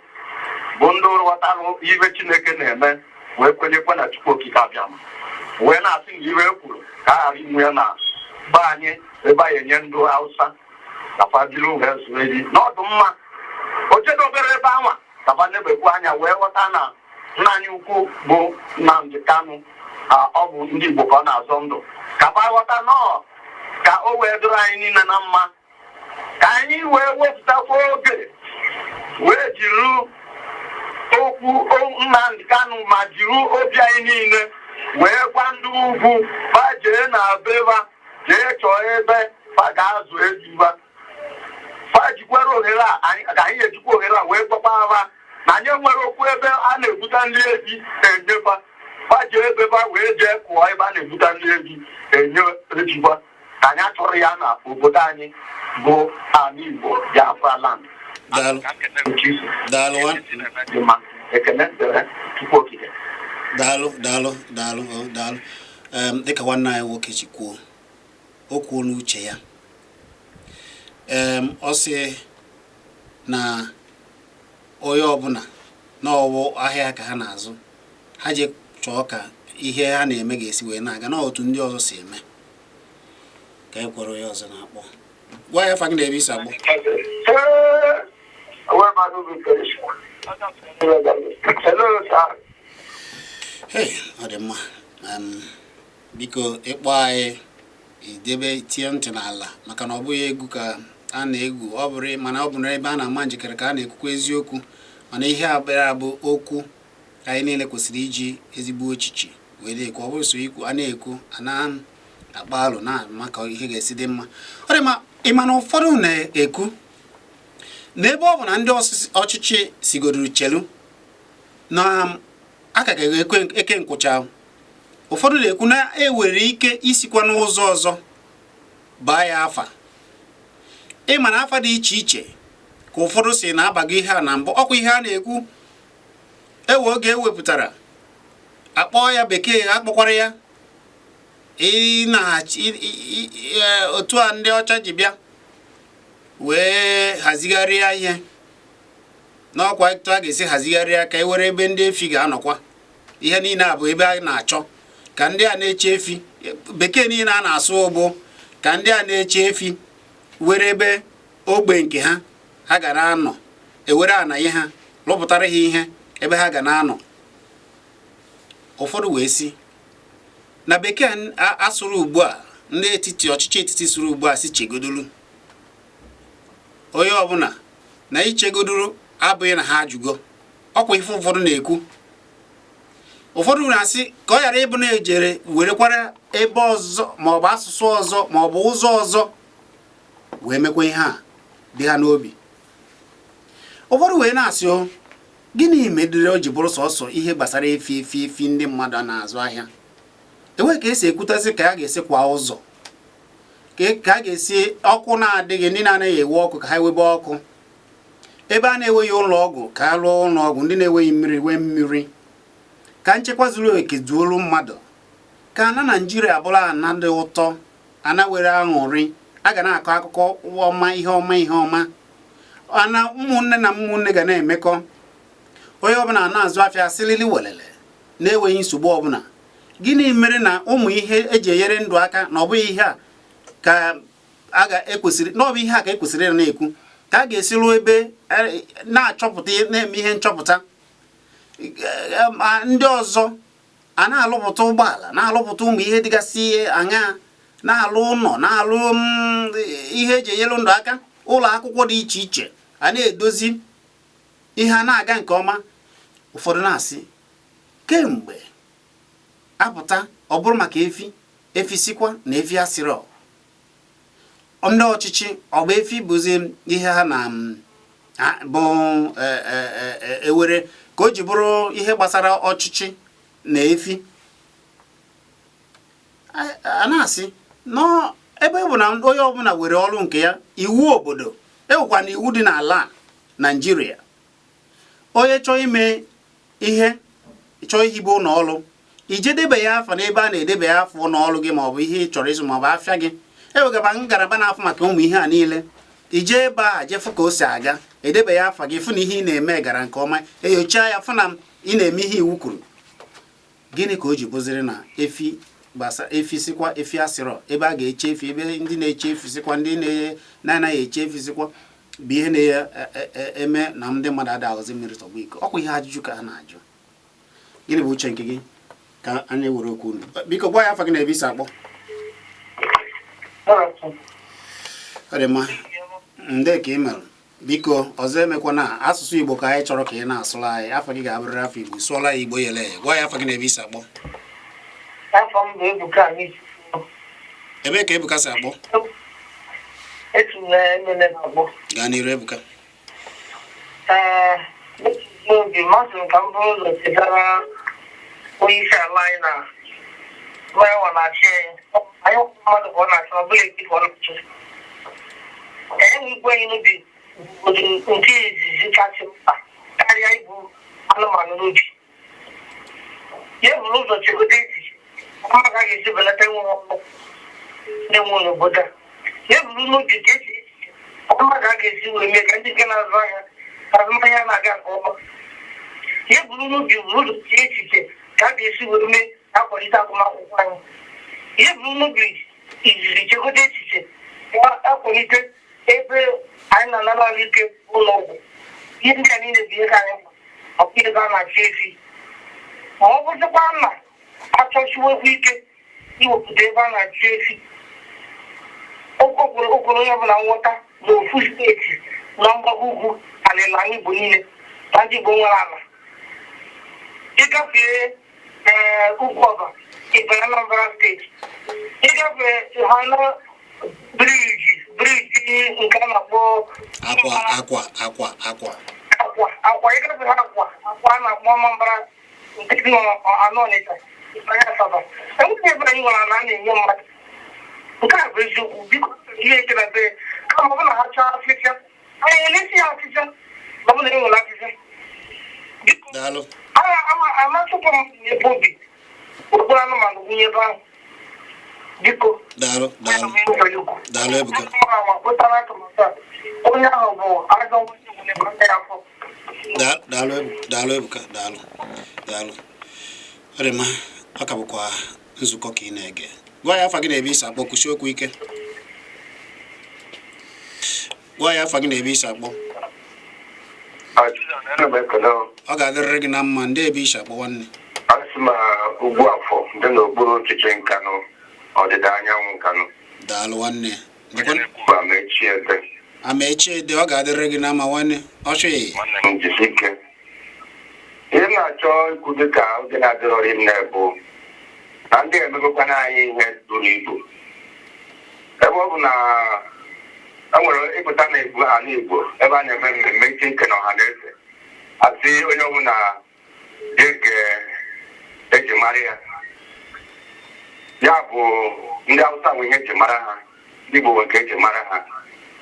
[SPEAKER 2] bụ ndị ghọtarụ iwe Chineke na-eme, wee kwenyekwa na Chukwu Okike Abịama, wee na-asị na iwe e kwuru ka a ghara inwe ya na be anyị, ebe anyị enye ndị Hausa ka fa biri wee zụọ ehi n'ọdụ mma o jedobere ebe anwa, ka fa nebekwu anya wee ghọta na nna anyị ukwu bụ Nnamdi Kanu, ọ bụ ndị Igbo ka ọ na-azọ ndụ, ka fa ghọta nọọ ka o wee dụrụ anyị niile na mma, ka anyị wee wepụtakwa oge wee jiri okwu Nnamdi Kanu ma jiri obi anyị niile wee gwa ndị ugwu ba jee na beba jee chọọ ebe fa ga-azụ ejiba. Fa jikwara ohere a ka anyị ejikwa ohere a wee gwakwa ha na anyị nwere okwu ebe a na-egbuta ndị eji enyefa fa jee ebe fa wee jee kụọ ebe a na-egbuta ndị eji enye ejikwa, ka anyị achọrọ ya na obodo anyị bụ ala Igbo, Biafra land.
[SPEAKER 1] Daalụ. Daalụ
[SPEAKER 2] Dị mma, ekene dịrị Chukwu Okike.
[SPEAKER 1] Daalụ, daalụ, daalụ, o, daalụ. Dịka nwanne anyị nwoke ji kwuo, o kwuo n'uche ya. Ọ sị na onye ọbụla n'ọwụ ahịa ka ha na-azụ, ha je chọọ ka ihe ha na-eme ga-esi wee na-aga na otu ndị ọzọ si eme. Ka e kwere onye ọzọ na-akpọ, gwa ya afa gị na ebe isi akpọ.
[SPEAKER 2] Ee, where am I moving to? Hello, sir.
[SPEAKER 1] Hey, ọ dị mma. Biko, ịkpọ anyị, idebe tie ntị n'ala, maka na ọ bụghị egwu ka a na-egwu. Ọ bụrụ mana ọ bụ n'ebe a na-ama njikere ka a na-ekwukwa eziokwu. Mana ihe a bịara bụ okwu anyị niile kwesịrị iji ezigbo echiche wee na-ekwu. Ọ bụrụ so ikwu a na-ekwu a na Na-akpa alụ na-ama ka ihe ga-esi dị mma. Ọ dị mma. Ị ma na ụfọdụ na-ekwu na ebe ọ bụ na ndị ọchịchị sigodoro chelu na a ka ga-ekwe eke nkwụcha, ụfọdụ na-ekwu na ewere ike isikwa n'ụzọ ọzọ baa ya afa. Ịma na afa dị iche iche ka ụfọdụ si na-abago ihe a na mbụ. Ọkwa ihe a na-ekwu ewe oge ewepụtara akpọọ ya bekee, akpọkwara ya otu a ndị ọcha ji bịa wee hazigharịa ihe n'ọkwa etu a ga-esi hazigharịa ka e were ebe ndị efi ga-anọkwa. Ihe niile a bụ ebe a na-achọ ka ndị a na-eche efi, bekee niile a na-asụ bụ ka ndị a na-eche efi were ebe ogbe nke ha ha ga na-anọ, ewere anaghị ha rụpụtara ha ihe ebe ha ga na-anọ. Ụfọdụ wee sị na bekee asụrụ ugbu a, ndị etiti, ọchịchị etiti sụrụ ugbu a, si chegodolu onye ọbụla na ichegoduru abụghị na ha ajụgo. Ọkwa ife ụfọdụ na-ekwu. Ụfọdụ na-asị ka ọ ghara ịbụ na ejere werekwara ebe ọzọ maọbụ asụsụ ọzọ maọbụ ụzọ ọzọ wee mekwa ihe a dị ha n'obi. Ụfọdụ wee na-asị, o gịnị medere o ji bụrụ sọsọ ihe gbasara efi, efi, efi ndị mmadụ na-azụ ahịa? Enwe ka esi ekwutasị ka a ga-esi kwa ụzọ, ka a ga-esi ọkụ na-adịghị, ndị na-anaghị ewe ọkụ ka ha webe ọkụ, ebe a na-enweghị ụlọ ọgwụ ka a lụọ ụlọ ọgwụ, ndị na-enweghị mmiri nwee mmiri, ka nchekwa zuru oke zuolu mmadụ, ka ana Naijiria bụrụ ana dị ụtọ, ana were aṅụrị, a ga na-akọ akụkọ ọma, ihe ọma, ihe ọma, ana ụmụnne na ụmụnne ga na-emekọ, onye ọbụla na-azụ afịa sịlịlị welele na-enweghị nsogbu ọbụla. Gịnị mere na ụmụ ihe eji enyere ndụ aka na ọ bụghị ihe a ka a ga-ekwesịrị, na ọ bụ ihe a ka ekwesịrị ịna na-ekwu ka a ga-esi rụọ ebe na-achọpụta, na-eme ihe nchọpụta, ndị ọzọ a na-alụpụta ụgbọala, na-alụpụta ụmụ ihe dịgasị aṅaa, na-alụ ụlọ, na-alụ ihe eji enyere ndụ aka, ụlọ akwụkwọ dị iche iche, a na-edozi ihe a na-aga nke ọma? Ụfọdụ na-asị kemgbe apụta ọ bụrụ maka efi, efi sikwa na efi asịrọ ndị ọchịchị, ọ bụ efi bụzi ihe ha na bụ ewere ka o ji bụrụ ihe gbasara ọchịchị na efi. A na-asị ebe bụ na onye ọbụla were ọrụ nke ya, iwu obodo ewekwa na iwu dị n'ala Naijiria, onye chọọ ime ihe, chọọ ihibe ụlọ ọrụ, ije debe ya afa n'ebe a na-edebe ya afọ ụlọ ọrụ gị maọbụ ihe ị chọrọ ịzụ maọbụ afịa gị. Ewegaba ngalaba na-afụ maka ụmụ ihe a niile, ije ebe a jee fụ ka o si aga, edebe ya afa gị, fụ na ihe ị na-eme gara nke ọma, enyocha ya, fụ na ị na-eme ihe iwu kwuru. Gịnị ka o ji bụziri na efi gbasa, efi sikwa, efi asịrọ, ebe a ga-eche efi, ebe ndị na-eche efi sikwa, ndị na-anaghị eche efi sikwa, bụ ihe na-eme na ndị mmadụ ada aghọzi mmiri tọgbọ iko? Ọkwa ihe ajụjụ ka a na-ajụ. Gịnị bụ uche nke gị? Ka anyị were okwu unu. Biko gwa ya afa gị na ebe isi akpọ. Ọ dị mma. Nde ka ị mere. Biko ọzọ emekwana, asụsụ Igbo ka anyị chọrọ ka ị na-asụrụ anyị. Afa gị ga-abụrịrị afọ Igbo. Sụọla ya Igbo yele eye. Gwa ya afa gị na ebe isi akpọ.
[SPEAKER 2] Afọ m bụ Ebuka Amisi.
[SPEAKER 1] Ebee ka Ebuka si akpọ?
[SPEAKER 2] Esi m na Emene na-akpọ.
[SPEAKER 1] Gaa n'iru, Ebuka.
[SPEAKER 2] Ee, n'obi masị m ka m bụrụ ụzọ chetara onye isi ala anyị na onye nwa na-achị anyị, anyị mmadụ ka ọ na-achị, ọ bụla eti ka ọ na-achị. Enwe igwe anyị n'obi bụ nke izizi kasị mkpa karịa ibu anụmanụ n'obi. Ya buru ụzọ chegodo echiche ọma ka a ga-esi belata enweghị ọkụ na-enwe n'obodo a. Ya buru n'obi ka esi echiche ọma ka a ga-esi wee mee ka ndị nke na-azụ ahịa, azụmahịa na-aga nke ọma. Ya buru n'obi, buru ụzọ chee echiche ka a ga-esi wee mee akwalite agụmakwụkwọ anyị. Ya buru n'obi izizi chegodo echiche ka akwalite ebe anyị na-anara ahụike, ụlọ ọgwụ. Ihe ndị a niile bụ ihe ka anyị mkpa, ọ bụ ebe a na-achị efi. Ma ọ bụzikwa na achọchiwekwa ike iwepụta ebe a na-achị efi, okwere okwere onye ọbụla nghọta na ofu steeti na mgbago ugwu alịla anyị Igbo niile na ndị Igbo nwere ala ịgafee ee ugwu ọba. Ịbanye Anambra steeti, ịgafe ha na bridge bridge nke a na-akpọ
[SPEAKER 1] Akwa, akwa, akwa, akwa.
[SPEAKER 2] Akwa, akwa. Ịgafe ha akwa, akwa a na-akpọ Anambra nke dị n'anọ Ọnịcha, ịbanye Asaba, enweghị ebe anyị nwere ana a na-enye mmadụ. Nke a bụ eziokwu. Biko, ihe eke na be kama ọ bụ na ha chọọ afịfịa, anyị elesi ya afịfịa ma ọ bụ na enwere afịfịa. Biko.
[SPEAKER 1] Daalụ.
[SPEAKER 2] Ama tupu m n'ebe obi okporo anụmanụ wunye ebe ahụ, biko.
[SPEAKER 1] Daalụ, daalụ. Daalụ, Ebuka.
[SPEAKER 2] Pụtara atụmatụ a, onye ahụ bụ ajọ nwunye bụ n'ebe ya afọ.
[SPEAKER 1] Daalụ, daalụ Ebuka, daalụ, daalụ. Ọ dị mma. Ọ ka bụkwa nzukọ ka ị na-ege. Gwa ya afa gị na ebe isi akpọ. Kwụsị okwu ike. Gwa ya afa gị na ebe isi akpọ.
[SPEAKER 4] Ana m ekele.
[SPEAKER 1] Ọ ga-adịrịrị gị na mma. Ndị ebe isi akpọ, nwanne?
[SPEAKER 4] Asị m ugwu afọ dị n'okpuru ọchịchị Nkanụ, ọdịda anyanwụ Nkanụ.
[SPEAKER 1] Daalụ, nwanne.
[SPEAKER 4] Bụ Amechi Ede.
[SPEAKER 1] Amaechi Ede, ọ ga-adịrịrị gị na mma, nwanne. Ọchị.
[SPEAKER 4] M jisi ike. Ihe m na-achọ ikwu dịka oge na-adịrọrị nne bụ na ndị emegokwana anyị ihe buru ibu, ebe ọ bụ na e nwere ịpụta na Igbo, ala Igbo, ebe a na-eme mmemme ike ike na ọha na eze, asị onye ọbụla ege eji mara ya. Ya bụ, ndị Awụsa nwe ihe eji mara ha, ndị Igbo nwe nke eji mara ha.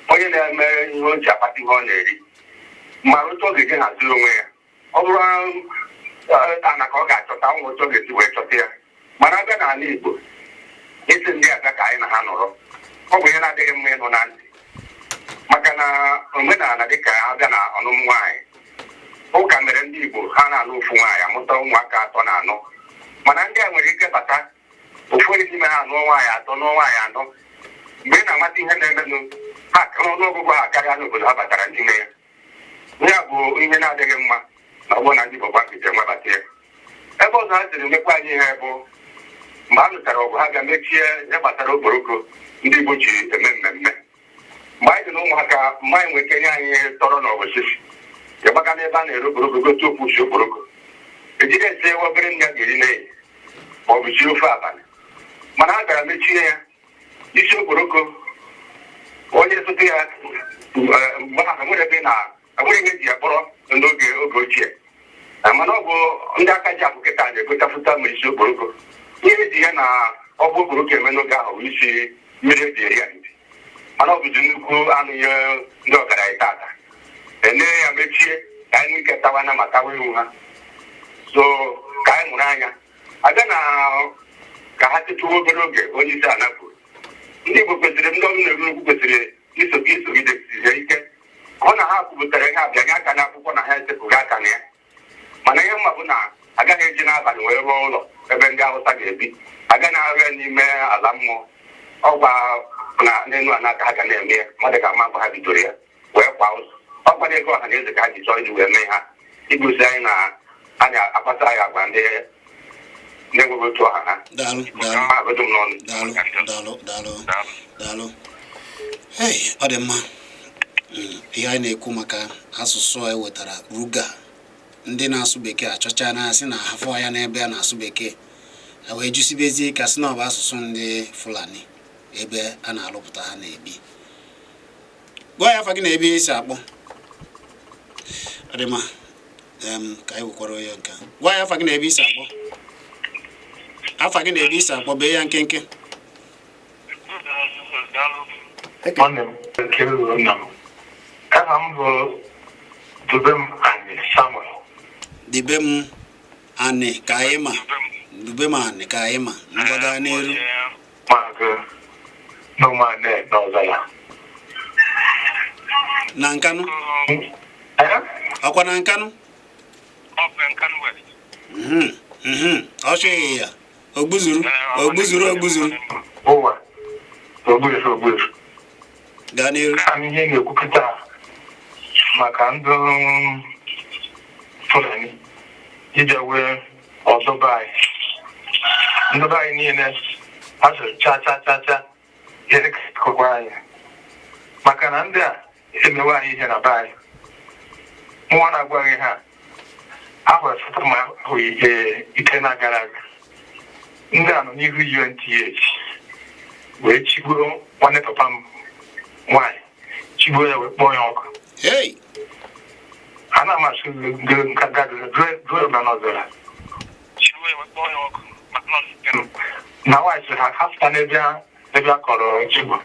[SPEAKER 4] Onye na-eme ihe o ji akpata ihe ọ na-eri mara otu ọ ga-eji haziri onwe ya. Ọ bụrụ ana ka ọ ga-achọta ụmụ, otu ọ ga-esi wee chọta ya. Mana abịa n'ala Igbo, isi ndị abịa ka anyị na ha nọrọ, ọ bụ ihe na-adịghị mma ịnụ na ntị, maka na omenala dịka abịa na ọnụmụ nwaanyị, ụka mere ndị Igbo ha na-alụ ofu nwaanyị, amụta ụmụaka atọ na anọ. Mana ndị a nwere ike bata, ụfọdụ n'ime ha nụọ nwaanyị atọ, nụọ nwaanyị anọ. Mgbe ị na-amata ihe na-emenụ, ha ọnụọgụgụ ha karịa n'obodo ha batara n'ime ya. Ya bụ ihe na-adịghị mma na ọ bụrụ na ndị Igbo gbakịta nwebata ya. Ebe ọzọ ha siri mekwa anyị ihe bụ mgbe a lụtara ọgụ, ha ga mechie ihe gbasara okporoko ndị Igbo ji eme mmemme. Mgbe anyị dị na ụmụaka, mgbe anyị nwere ike nye anyị tọrọ na ọbụsisi ịgbaga n'ebe a na-ere okporoko, gote okwu usi okporoko, ejide esi ewe obere nne ga-eri n'ehihie ma ọ bụ sie ofe abalị. Mana ha gara mechie ya. Isi okporoko, onye zụta ya mgbe ahụ, nwere ebe na enweghị ihe eji ya kpọrọ n'oge oge ochie. Mana ọ bụ ndị aka ji akụ kịta na-egotafụta ma isi okporoko. Ihe eji ya na ọ bụ okporoko eme n'oge ahụ bụ isi mmiri eji eri ya ndị. Mana ọ bụzi nnukwu anụ ihe ndị ọgaranya tata ene ya mechie ka anyị nwee ike tawa na ma tawa ewu ha. So ka anyị mụrụ anya abịa na ka ha tetụwa obere oge. Onye isi ala kwuru, ndị Igbo kwesịrị, ndị ọrụ na-eru ugwu kwesịrị isogidesizie ike hụ na ha kwupụtara ihe abịanye aka n'akwụkwọ na ha esepụghị aka na ya. Mana ihe mma bụ na agaghị eji n'abalị wee rụọ ụlọ ebe ndị Awụsa ga-ebi, agaghị arụ ya n'ime ala mmụọ. Ọgwa na n'elu ala ka ha ga na-eme ya, mmadụ ga-ama mgbe ha bidoro ya wee kwa ụzọ. Ọkwa na ego ọha na eze ka ha ji chọọ iji wee mee ha, igosi anyị na a na-akpata anyị agwa ndị na-enweghị otu ọha ha.
[SPEAKER 1] Daalụ, daalụ.
[SPEAKER 4] Ma agụdụ m n'ọnụ.
[SPEAKER 1] Daalụ, daalụ, daalụ, daalụ. Hey, ọ dị mma. Ihe anyị na-ekwu maka asụsụ a ewetara ruga, ndị na-asụ bekee achọcha na-asị na afọ ya n'ebe a na-asụ bekee, a wee jụsibezie ka sị na ọ bụ asụsụ ndị Fulani ebe a na-alụpụta ha na-ebi. Gwa ya afa gị na ebe esi akpọ. Ọ dị mma. Ka anyị wekwara onye nke a. Gwa ya afa gị na ebe isi akpọ. Afa gị na ebe isi akpọ, bee ya nkenke.
[SPEAKER 5] Nwanne m nke ruru nna m, aha m bụ Dubem Ani Samuel.
[SPEAKER 1] Dibe m anị ka anyị ma, dube m anị ka anyị ma. Ngwa, n'elu.
[SPEAKER 5] Maazị n'ụmụanne n'Ọzala.
[SPEAKER 1] Na Nkanụ?
[SPEAKER 5] Eh?
[SPEAKER 1] Ọkwa na Nkanụ? Ọchịghị ya ogbuzuru, ogbuzuru, ogbuzuru.
[SPEAKER 5] Ụwa ogburu ogburu.
[SPEAKER 1] Gaa n'iru.
[SPEAKER 5] Ka ihe na-ekwupụta maka ndị Fulani ije wee ọdụbe anyị, ndị be anyị niile asụrụ cha cha cha cha ihe kụkwa anyị, maka na ndị a emewe anyị ihe na be anyị. Nwa na-agwaghị ha ahụ asatọ ma ahụ ihe ite na gara aga. Ndị a nọ n'ihu UNTH wee chigbuo nwanne papa m nwaanyị, chigbuo ya wee kpọọ ya ọkụ.
[SPEAKER 1] Hey!
[SPEAKER 5] Ana m asụ n'ọzara na nwaanyị sị ha ha pụta n'ebe ebe a kọrọ jigbo.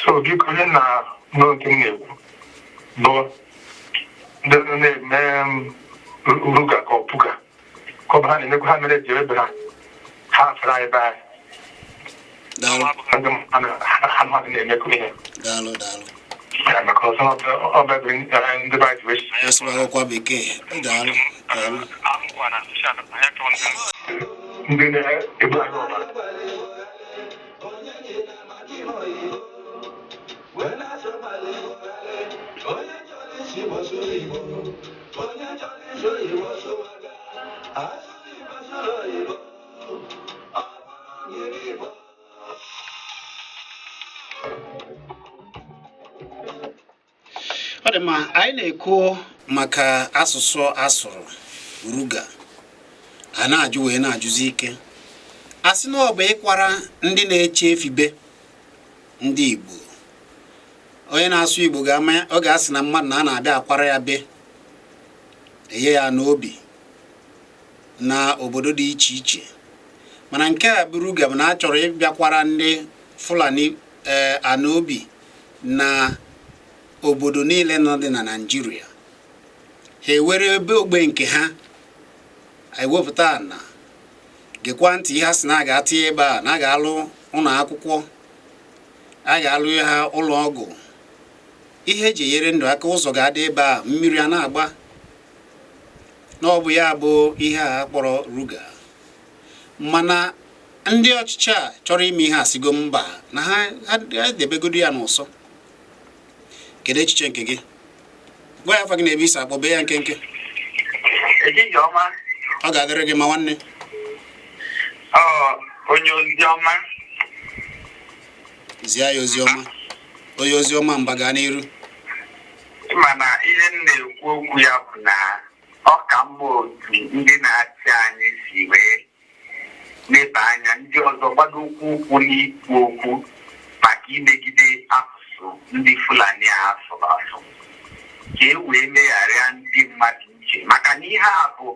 [SPEAKER 5] So biko, onye na n'oge m na-ekwu bụ ndị na-eme ruga ka ọ puga ka ọ bụ ha na-emekwa ha mere ji ebe ha ha fere anyị be anyị.
[SPEAKER 1] Daalụ.
[SPEAKER 5] Ndị ha mmadụ na-emekọ ihe.
[SPEAKER 1] Daalụ, daalụ.
[SPEAKER 5] Ya, maka ọzọ ọ bụ ebe ndị be anyị ji wee
[SPEAKER 1] Ya sụbagokwa bekee. Daalụ, daalụ.
[SPEAKER 5] Ndị na-ebu anyị ọbara.
[SPEAKER 1] Ọ dị mma. Anyị na-ekwu maka asụsụ asụrụ ruga. A na-ajụ wee na-ajụzi ike, a sị na ọ bụ ịkwara ndị na-eche efibe ndị Igbo. Onye na-asụ Igbo ga-ama ọ ga-asị na mmadụ na a na-abịa akwara ya be enye ya n'obi na obodo dị iche iche, mana nke a bụ ruga bụ na a chọrọ ịbịakwara ndị Fulani ee anaobi na obodo niile nọ dị na Naịjirịa. Ha ewere ebe ogbe nke ha ewepụta ana. Gekwa ntị ihe a sị na a ga-atị ebe a, na a ga-alụ ụlọ akwụkwọ, a ga-alụ ha ụlọ ọgwụ, ihe eji enyere ndụ aka, ụzọ ga-adị ebe a, mmiri a na-agba, na ọ bụ ya bụ ihe a kpọrọ ruga. Mana ndị ọchịchị a chọrọ ime ihe a sigo mba, na ha ha edebegodo ya n'ụsọ. Kedu echiche nke gị? Gwa ya afa gị na ebe isi akpọ, bee ya nkenke.
[SPEAKER 4] Ehihie ọma.
[SPEAKER 1] Ọ ga-adịrị gị ma, nwanne.
[SPEAKER 4] Ọ onye ozi ọma.
[SPEAKER 1] Zie ya ozi ọma, onye ozi ọma. Mba, gaa n'iru.
[SPEAKER 4] Mana ihe m na-ekwu okwu ya bụ na ọ ka mma otu ndị na-achị anyị si wee leba anya ndị ọzọ gbado ụkwụ ụkwụ n'ikwu okwu maka imegide asụsụ ndị Fulani a asụrụ asụ, ka e wee megharịa ndị mmadụ uche, maka na ihe a bụ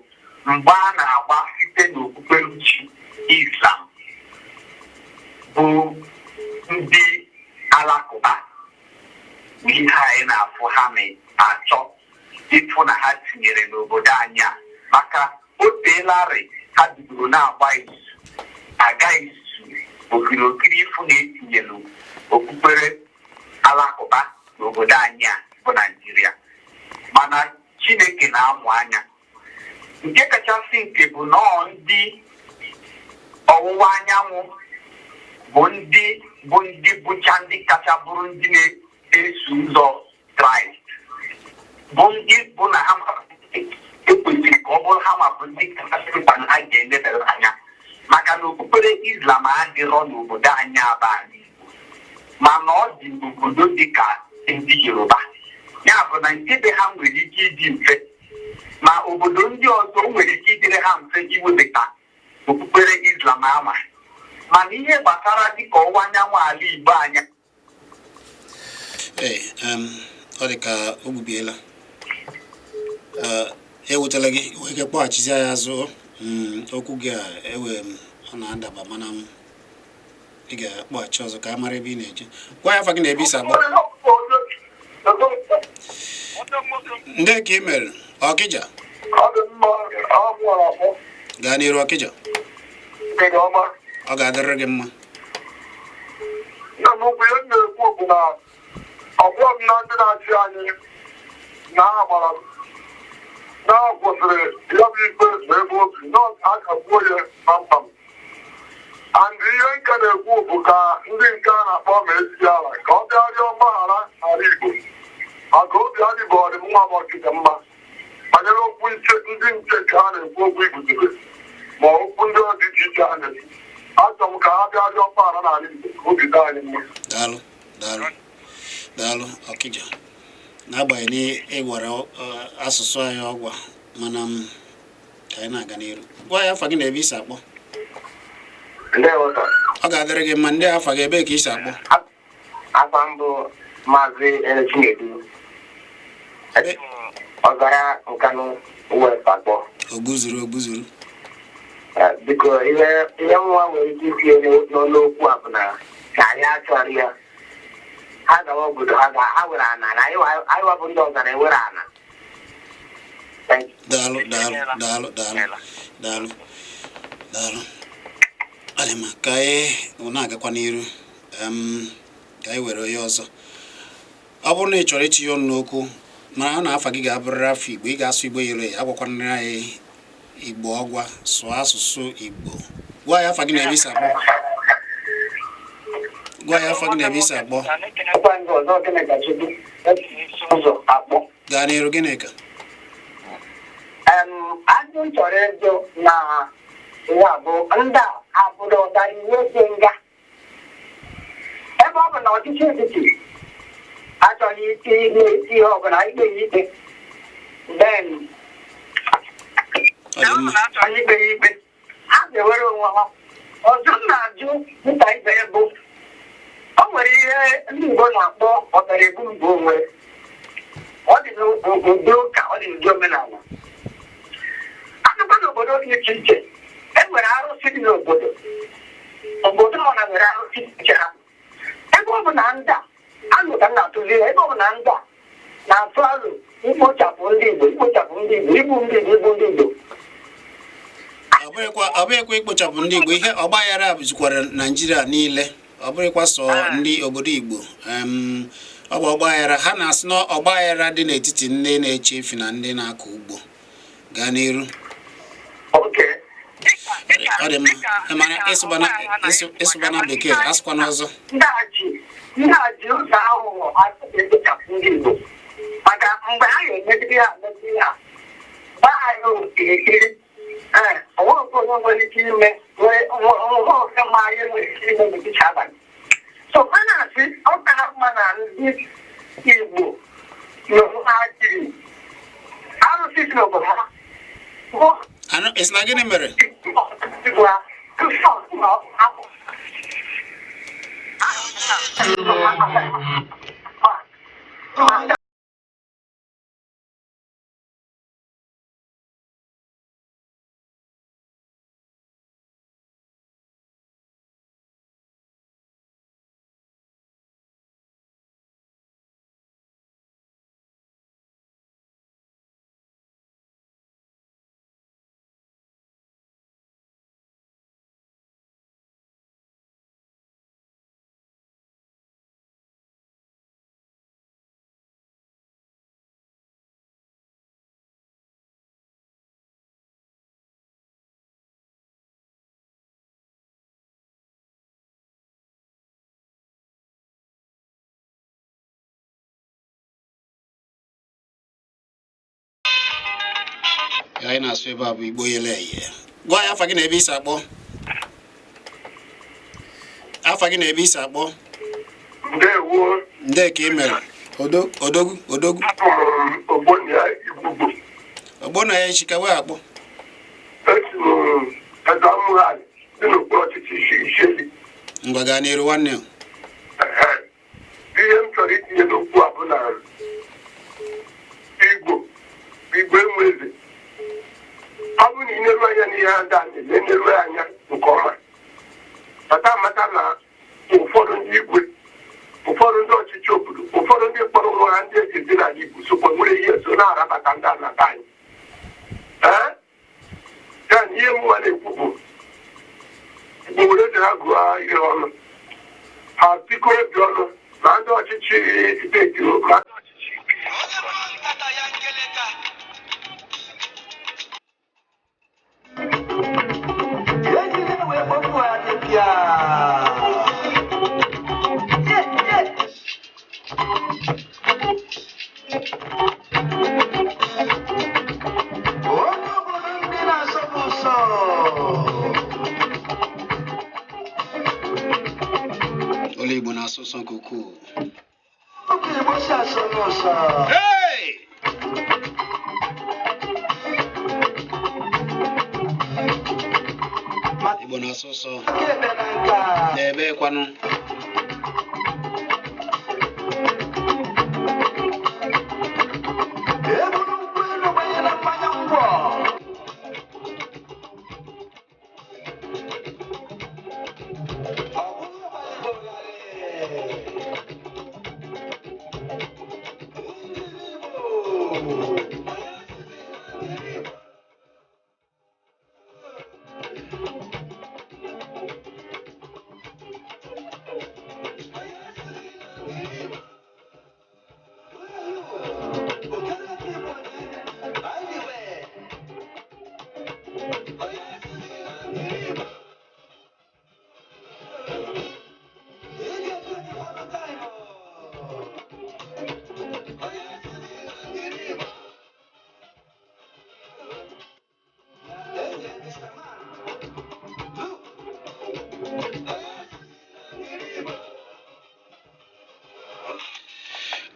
[SPEAKER 4] mgbe a na-agba site n'okpukperechi Islam bụ ndị Alakụba bụ ihe anyị na-afụ ha na-achọ ịfụ na ha tinyere n'obodo anyị a, maka o teelarị ha bidoro na-agba izu aga izu okirikiri ịfụ na etinyelu okpukpere Alakụba n'obodo anyị a bụ Naijiria. Mana Chineke na-amụ anya. Nke kachasị nke bụ nọọ ndị ọwụwa anyanwụ bụ ndị bụcha ndị kacha bụrụ ndị na-eso ụzọ Kraịst, bụ ndị bụ na ha ekwesịrị ka ọ bụrụ ha ma bụ ndị kachasị mkpa na ha ga-elebara anya, maka na okpukpere Islam adịrọ n'obodo anyị aba anyị Igbo, mana ọ dị n'obodo dịka ndị Yoruba. Ya bụ na nke be ha nwere ike ịdị mfe, ma obodo ndị ọzọ o nwere ike ịdịrị ha mfe iwebata okpukpere Islam ama. Mana ihe gbasara dịka ọwụwa anyanwụ ala Igbo anya
[SPEAKER 1] Ee, ọ dị ka o gbubiela. Ee, ewetala gị nwee ike kpọghachizi ya azụ. Okwu gị a ewe m, ọ na-adaba, mana m ị ga-akpọghachi ọzọ ka a mara ebe ị na-eje. Gwa ya afa gị na ebe isi akpọ. Ndị ka ị mere Ọkịja.
[SPEAKER 2] Ọ dị mma, ọ mụrụ akpọ.
[SPEAKER 1] Gaa n'iru, Ọkịja.
[SPEAKER 2] Nke ọma.
[SPEAKER 1] Ọ ga-adịrị gị mma.
[SPEAKER 2] Nna m ukwu, ihe m na-ekwu bụ na ọbụọ m na ndị na-achị anyị na ha gbara na ha kwụsịrị ya bụ ikpe ma ebe obi na a kagbuo ya kpamkpam. And ihe nke na-ekwu bụ ka ndị nke a na-akpọ ma esi ala ka ọ bịa rịọ mgbaghara n'ala Igbo, maka obi adịbụ ọdịmma bụ ọchịchị mma banyere okwu nche, ndị nche ka ha na-ekwu okwu iguzogbe ma okwu ndị ọzọ dị iche iche ha na-ekwu. Achọrọ m ka ha bịa rịọ mgbaghara n'ala Igbo ka obi dị anyị mma.
[SPEAKER 1] Daalụ, daalụ, daalụ, Ọkịja. N'agbanyeghị na ị gwara asụsụ anyị ọgwa, mana m ka anyị na-aga n'iru. Gwa ya afa gị na ebe isi akpọ.
[SPEAKER 4] Ndewo sir.
[SPEAKER 1] Ọ ga-adịrị gị mma. Ndị afa gị, ebee ka i si akpọ?
[SPEAKER 4] Afa m bụ Maazị Chinedu. Ọzara Nkanụ West akpọ.
[SPEAKER 1] Ogbuzuru, ogbuzuru.
[SPEAKER 4] Biko, ihe nwa nwere ike itinye n'ọnụ okwu a bụ na ka anyị achọrọ ya. Ha gawa obodo ha ga ha were ana na anyị wabụ ndị ọzara ewere ana. Thank you.
[SPEAKER 1] Daalụ, daalụ, daalụ, daalụ, daalụ, daalụ. Adị mma ka anyị na-agakwa n'iru, ka anyị were onye ọzọ. Ọ bụrụ na ị chọrọ itinye ọnụ n'okwu, mara na afa gị ga-abụrịrị afọ Igbo. Ị ga-asụ Igbo yere ya, agwakwanara anyị Igbo ọgwa, sụọ asụsụ Igbo. Gwa ya afa gị na ebe isi akpọ. Gwa ya afa gị na ebe isi akpọ. Gaa n'iru, gịnị ka
[SPEAKER 2] Ajụ m chọrọ ịjụ na ya bụ ndị a abụrụ ọdara iwu dị nga, ebe ọ bụ na ọchịchị etiti achọghị ime ihe ọbụla ikpe ya ikpe, then achọghị ikpe ya ikpe, ha ga-ewere onwe ha. Ọzọ m na-ajụ nta ibe ya bụ, o nwere ihe ndị Igbo na-akpọ ọbara egbu mbụ onwe. Ọ dị n'ụdị ụka, ọ dị n'ụdị omenala. Akụkọ n'obodo dị iche iche, e nwere arụsị dị n'obodo. Obodo ọ na nwere arụsị dị iche ha. Ebe ọ bụ na ndị a alụ ka m na-atụzi, ebe ọ bụ na ndị a na-atụ alụ ikpochapụ ndị Igbo, ikpochapụ ndị Igbo, igbu ndị Igbo, igbu ndị Igbo.
[SPEAKER 1] Ọ bụghịkwa ikpochapụ ndị Igbo. Ihe ọgbaghara zukwara Naijiria niile, ọ bụghịkwa sọ ndị obodo Igbo. Ọ bụ ọgbaghara ha na-asị na ọgbaghara dị n'etiti ndị na-eche efi na ndị na-akọ ugbo. Gaa n'iru. Ọ dị mma, mana ịsụba na bekee, asụkwana ọzọ.
[SPEAKER 2] Ndị a ji ụzọ aghụghọ ekpochapụ ndị Igbo, maka mgbe ha ga-emegide ya emegide ya gbaa anyị okirikiri, ee, onweghị onye nwere ike ime ofe ma anyị nwere ike ime n'etiti abalị. So ha na-asị ọ kara mma na ndị Igbo na onwe ha jiri arụsị si n'obodo ha.
[SPEAKER 1] Ị sị na gịnị mere? Anyị na-asụ ebe a bụ Igbo yele eye. Gwa ya afa gị na ebe isi akpọ. Afa gị na ebe isi akpọ.
[SPEAKER 4] Ndewo.
[SPEAKER 1] Nde ka ị mere? Odogwu, odogwu. Ogbonna ya echi ka wee akpọ.
[SPEAKER 4] Esi m Ezamughali dị n'okpuru ọchịchị Isheli.
[SPEAKER 1] Ngwa, gaa n'iru, nwanne.
[SPEAKER 4] Ihe m chọrọ itinye n'okwu a bụ na Igbo enwe eze. Ọ bụrụ na ị na-eru anya n'ihe a na-eme, na-eru anya nke ọma, mata amata na ụfọdụ ndị igwe, ụfọdụ ndị ọchịchị obodo, ụfọdụ ndị kpọrọ onwe ha ndị eji ezi n'ala Igbo sokwa nwere ihe so na-arabata ndị anata anyị. Ee, ya na ihe mụnwa na-ekwu bụ Igbo were eze ha gụọ ihe ọnụ, ha bikọ obi ọnụ, ma ndị ọchịchị steeti, ma ndị ọchịchị.
[SPEAKER 1] Olu Igbo na-asụ ụsọ nke ukwuu. Hey! Igbo na-asụ ụsọ. Daalụkwanụ.
[SPEAKER 3] Eburu nkwụ elu gbanye na mmanya ngwọ. Ọ bụrụ abalị bụ ụgharị. Ndị Igbo.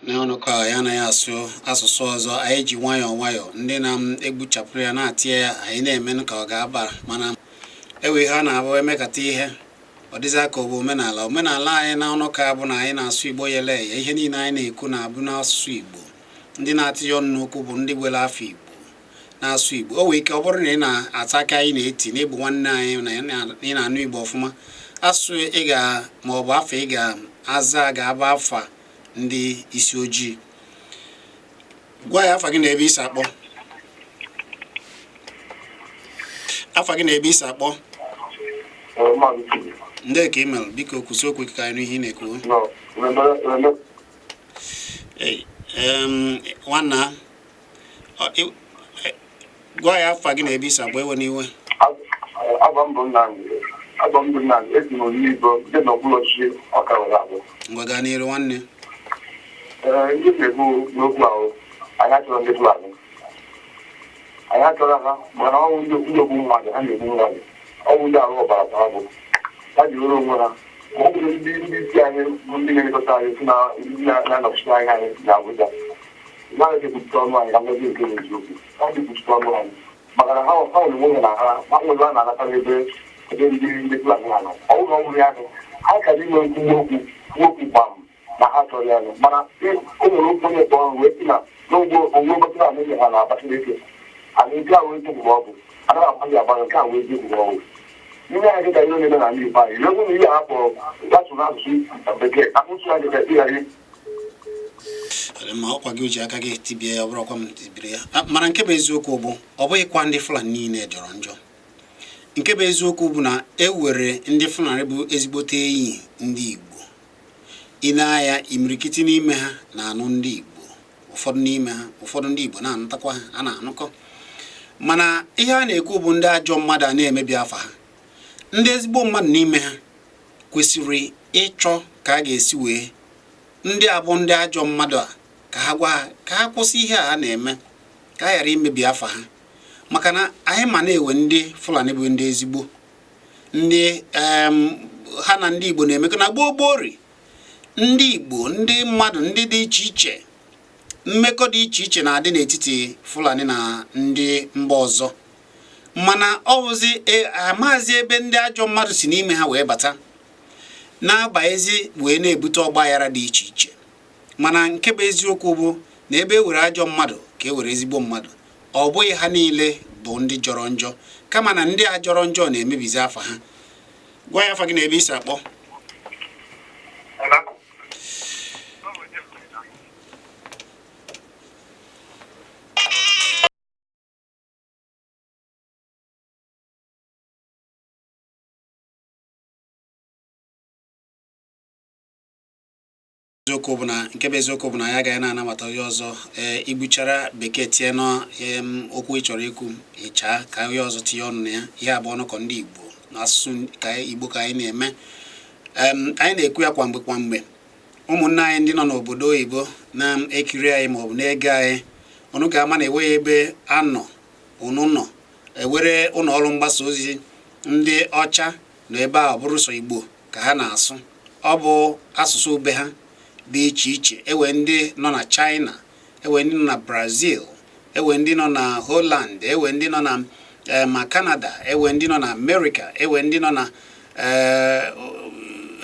[SPEAKER 1] N'ọnụkọ a, ya anaghị asụ asụsụ ọzọ. Anyị ji nwayọọ nwayọọ ndị na-egbuchapụrụ ya na-atịa ya, anyị na-eme ka ọ ga-aba, mana ewe ihe a na-abụ emekata ihe ọ dịzị ka ọ bụ omenala. Omenala anyị na ọnụka bụ na anyị na-asụ Igbo yele eye. Ihe niile anyị na-ekwu na-abụ n'asụsụ Igbo. Ndị na-atịnye ọnụ n'okwu bụ ndị were afọ Igbo na-asụ Igbo. O nwere ike ọ bụrụ na ị na-ata aka anyị na-eti na ịbụ nwanne anyị na ị na-anụ Igbo ọfụma, asụsụ ị ga ma ọ bụ afọ ị ga-aza ga-abụ afa ndị isi ojii. Gwa ya afa gị na ebe isi akpọ. Afa gị na ebe isi akpọ. Ndị ka email, biko kwụsị okwu ka anyị nụ ihe ị na-ekwu. Nwanna, gwa ya afa gị na ebe isi akpọ. Ewe n'iwe.
[SPEAKER 4] Abụ m bụ Nnamdi, esi m Oyigbo dị n'okpuru ọchịchị Ọka were abụ.
[SPEAKER 1] Ngwa, gaa n'iru, nwanne.
[SPEAKER 4] Ee, ndị na-ekwu n'okwu ahụ, anyị achọrọ ndị Fulani, anyị achọrọ ha, mana ọnwụ ndị ogbu mmadụ ha na-egbu mmadụ, ọnwụ ndị arụ ọbara ka ha bụ ha ji were onwe ha. Ma ọ bụrụ ndị ndị isi anyị bụ ndị na-elekọta anyị si na ndị na-anọchite anya anyị na Abuja naghị ekwuchite ọnụ anyị ka ngozi nke eziokwu ha dị ekwuchite ọnụ anyị, maka na ha nwere onwe ha na ha ha nwere ha na-anata n'ebe ebe ndị Fulani ha nọ. Ọ bụrụ na ọ bụrụ ya, ha kara inwe nkwuwa okwu okwu gbam na ha chọrọ ya nụ. Mana o nwere okwu onye kpọrọ wee sị na n'ogbe onwe gbasara ala ha na Abakaliki, ala nke a wee eziokwu ma ọ bụ anaghị agbalị agbalị nke a wee eziokwu ma ọ bụ ihe anyị dịka ihe na-eme n'ala Igbo anyị egwu na ihe a kpọrọ asụ n'asụsụ Bekee, asụsụ ya dịka ịghara.
[SPEAKER 1] Ma ọkwa gị ji aka gị tibie ya, ọ bụrụkwa m tibiri ya. Mana nke bụ eziokwu bụ ọ bụghịkwa ndị Fulani niile jọrọ njọ. Nke bụ eziokwu bụ na e were ndị Fulani bụ ezigbote enyi ndị Igbo. Ị na-anya imirikiti n'ime ha na-anụ ndị Igbo, ụfọdụ n'ime ha, ụfọdụ ndị Igbo na-anụtakwa ha, a na-anụkọ. Mana ihe a na-ekwu bụ ndị ajọ mmadụ a na-emebi afa ha. Ndị ezigbo mmadụ n'ime ha kwesịrị ịchọ ka a ga-esi wee ndị a bụ ndị ajọ mmadụ a, ka ha gwa ha ka ha kwụsị ihe a ha na-eme, ka a ghara imebi afa ha. Maka na anyị ma na-ewe ndị Fulani bụ ndị ezigbo ndị ha na ndị Igbo na-emekọ na gboo gboo ri. Ndị Igbo, ndị mmadụ, ndị dị iche iche, mmekọ dị iche iche na-adị n'etiti Fulani na ndị mba ọzọ. Mana ọ bụzi amaghịzi ebe ndị ajọ mmadụ si n'ime ha wee bata na-abanyezi wee na-ebute ọgba aghara dị iche iche. Mana nke bụ eziokwu bụ na ebe e were ajọ mmadụ ka e were ezigbo mmadụ. Ọ bụghị ha niile bụ ndị jọrọ njọ, kama na ndị a jọrọ njọ na-emebizi afa ha. Gwa ya afa gị na ebe isi akpọ. Eziokwu bụ na nke bụ eziokwu bụ na ya agaghị na-anabata onye ọzọ. Ee, igbuchara bekee tie na okwu ị chọrọ ikwu, ịchaa ka onye ọzọ tinye ọnụ na ya. Ihe abụọ ọnụkọ ndị Igbo n'asụsụ ka Igbo ka anyị na-eme. Anyị na-ekwu ya kwa mgbe kwa mgbe. Ụmụnne anyị ndị nọ n'obodo oyibo na-ekiri anyị maọbụ na-ege anyị, unu ga-ama na enweghị ebe a nọ unu nọ ewere ụlọ ọrụ mgbasa ozi ndị ọcha na ebe a ọ bụrụ sọ Igbo ka ha na-asụ. Ọ bụ asụsụ ube ha dị iche iche. Ewe ndị nọ na China, ewe ndị nọ na Brazil, ewe ndị nọ na Holland, ewe ndị nọ na ma Canada, ewe ndị nọ na America, ewe ndị nọ na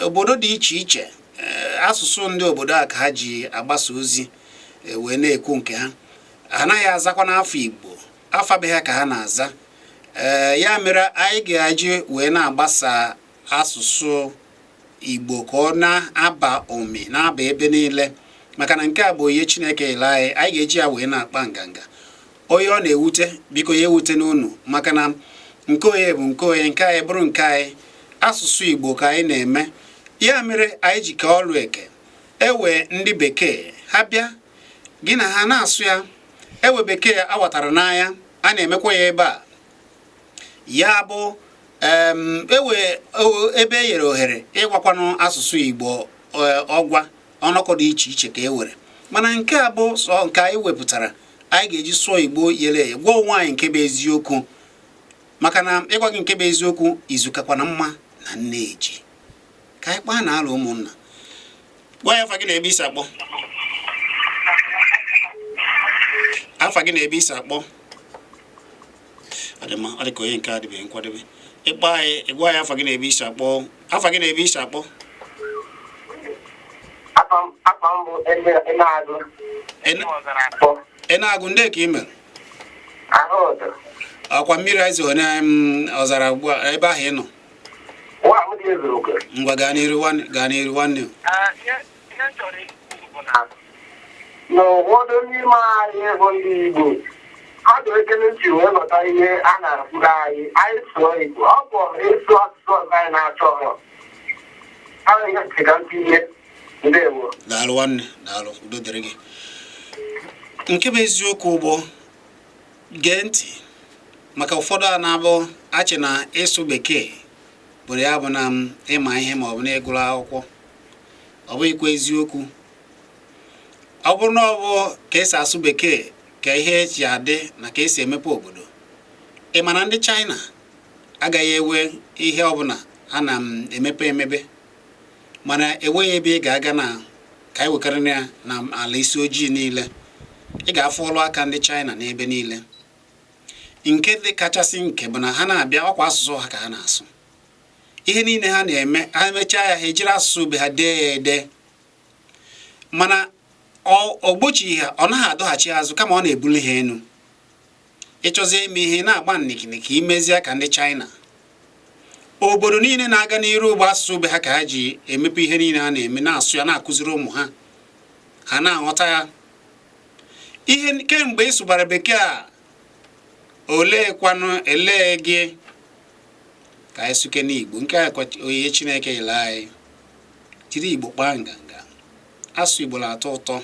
[SPEAKER 1] Obodo dị iche iche, asụsụ ndị obodo a ka ha ji agbasa ozi, wee na-ekwu nke ha. Anaghị azakwa n'afa Igbo, afa be ha ka ha na-aza. Ee, ya mere anyị ga-eji wee na-agbasa asụsụ Igbo ka ọ na-aba omi, na-aba ebe niile, maka na nke a bụ ihe Chineke ele anyị. Anyị ga-eji ya wee na-akpa nganga. Onye ọ na-ewute, biko ya ewute n'unu, maka na nke onye bụ nke onye, nke anyị bụrụ nke anyị. Asụsụ Igbo ka anyị na-eme. Ya mere anyị ji kee ọlụ eke. Ewe ndị bekee, ha bịa, gị na ha na-asụ ya. Ewe bekee awatara n'anya, a na-emekwa ya ebe a. Ya bụ, ewe ebe e nyere ohere ịgwakwanụ asụsụ Igbo, ọgwa ọnọkọ dị iche iche ka e were. Mana nke a bụ sọ nke anyị wepụtara anyị ga-eji sụọ Igbo yere eye, gwa onwe anyị nke bụ eziokwu, maka na ịgwa gị nke bụ eziokwu izukakwana mma na nne eji ka anyị kpaa na alụ ụmụnna. Gwa ya afa gị na ebe isi akpọ. Afa gị na ebe isi akpọ. Ọ dị mma, ọ dị ka onye nke adịbeghị nkwadebe ịkpọ anyị. Ịgwa ya afa gị na ebe isi akpọ. Afa gị na ebe isi akpọ.
[SPEAKER 2] Afa m bụ Eneagụ. Akpọ.
[SPEAKER 1] Ị na-agụ ndị ka ị mere?
[SPEAKER 2] Ahụ ụdọ.
[SPEAKER 1] Ọkwa mmiri anyị zoro na ọzara ugbu a ebe ahụ ị nọ?
[SPEAKER 2] Nwa m dị ezuru oke.
[SPEAKER 1] Ngwa, gaa n'iru nwanne, gaa n'iru nwanne.
[SPEAKER 2] Ihe m chọrọ ikwu bụ na ụfọdụ n'ime anyị bụ ndị Igbo, ha dị ekele ntị wee ghọta ihe a na-akwuru anyị. Anyị sụọ Igbo, ọ bụ ịsụ asụsụ ọzọ anyị na-achọ ọhụrụ ahụ ihe ntị ka ntị ihe. Ndewo.
[SPEAKER 1] Daalụ nwanne, daalụ, udo dịrị gị. Nke bụ eziokwu bụ, gee ntị, maka ụfọdụ a na-abụ achị na ịsụ bekee bụrụ ya bụ na m ịma ihe ma ọ bụ na ịgụrụ akwụkwọ. Ọ bụghịkwa eziokwu. Ọ bụrụ na ọ bụ ka esi asụ bekee ka ihe eji adị na ka esi emepe obodo, ị ma na ndị China agaghị ewe ihe ọbụla a na m emepe emebe. Mana enweghị ebe ị ga-aga na ka anyị wekarịrị ya na ala isi ojii niile, ị ga-afụ ọrụ aka ndị China n'ebe niile. Nke dị kachasị nke bụ na ha na-abịa, ọkwa asụsụ ha ka ha na-asụ. Ihe niile ha na-eme, ha emechaa ya, ha ejiri asụsụ be ha dee ya ede. Mana ọ gbochighị ha, ọ naghị adọghachi azụ, kama ọ na-ebuli ha elu. Ịchọzie ime ihe na-agba nnikini ka imezie ka ndị China. Obodo niile na-aga n'iru bụ asụsụ be ha ka ha ji emepe ihe niile ha na-eme, na-asụ ya, na-akụziri ụmụ ha, ha na-aghọta ya. Ihe kemgbe ị sụbara bekee a, olee kwanụ elee gị ka anyị suke n'Igbo? Nke a kwa onye Chineke nyere anyị, jiri Igbo kpaa nganga. Asụ Igbo na-atọ ụtọ.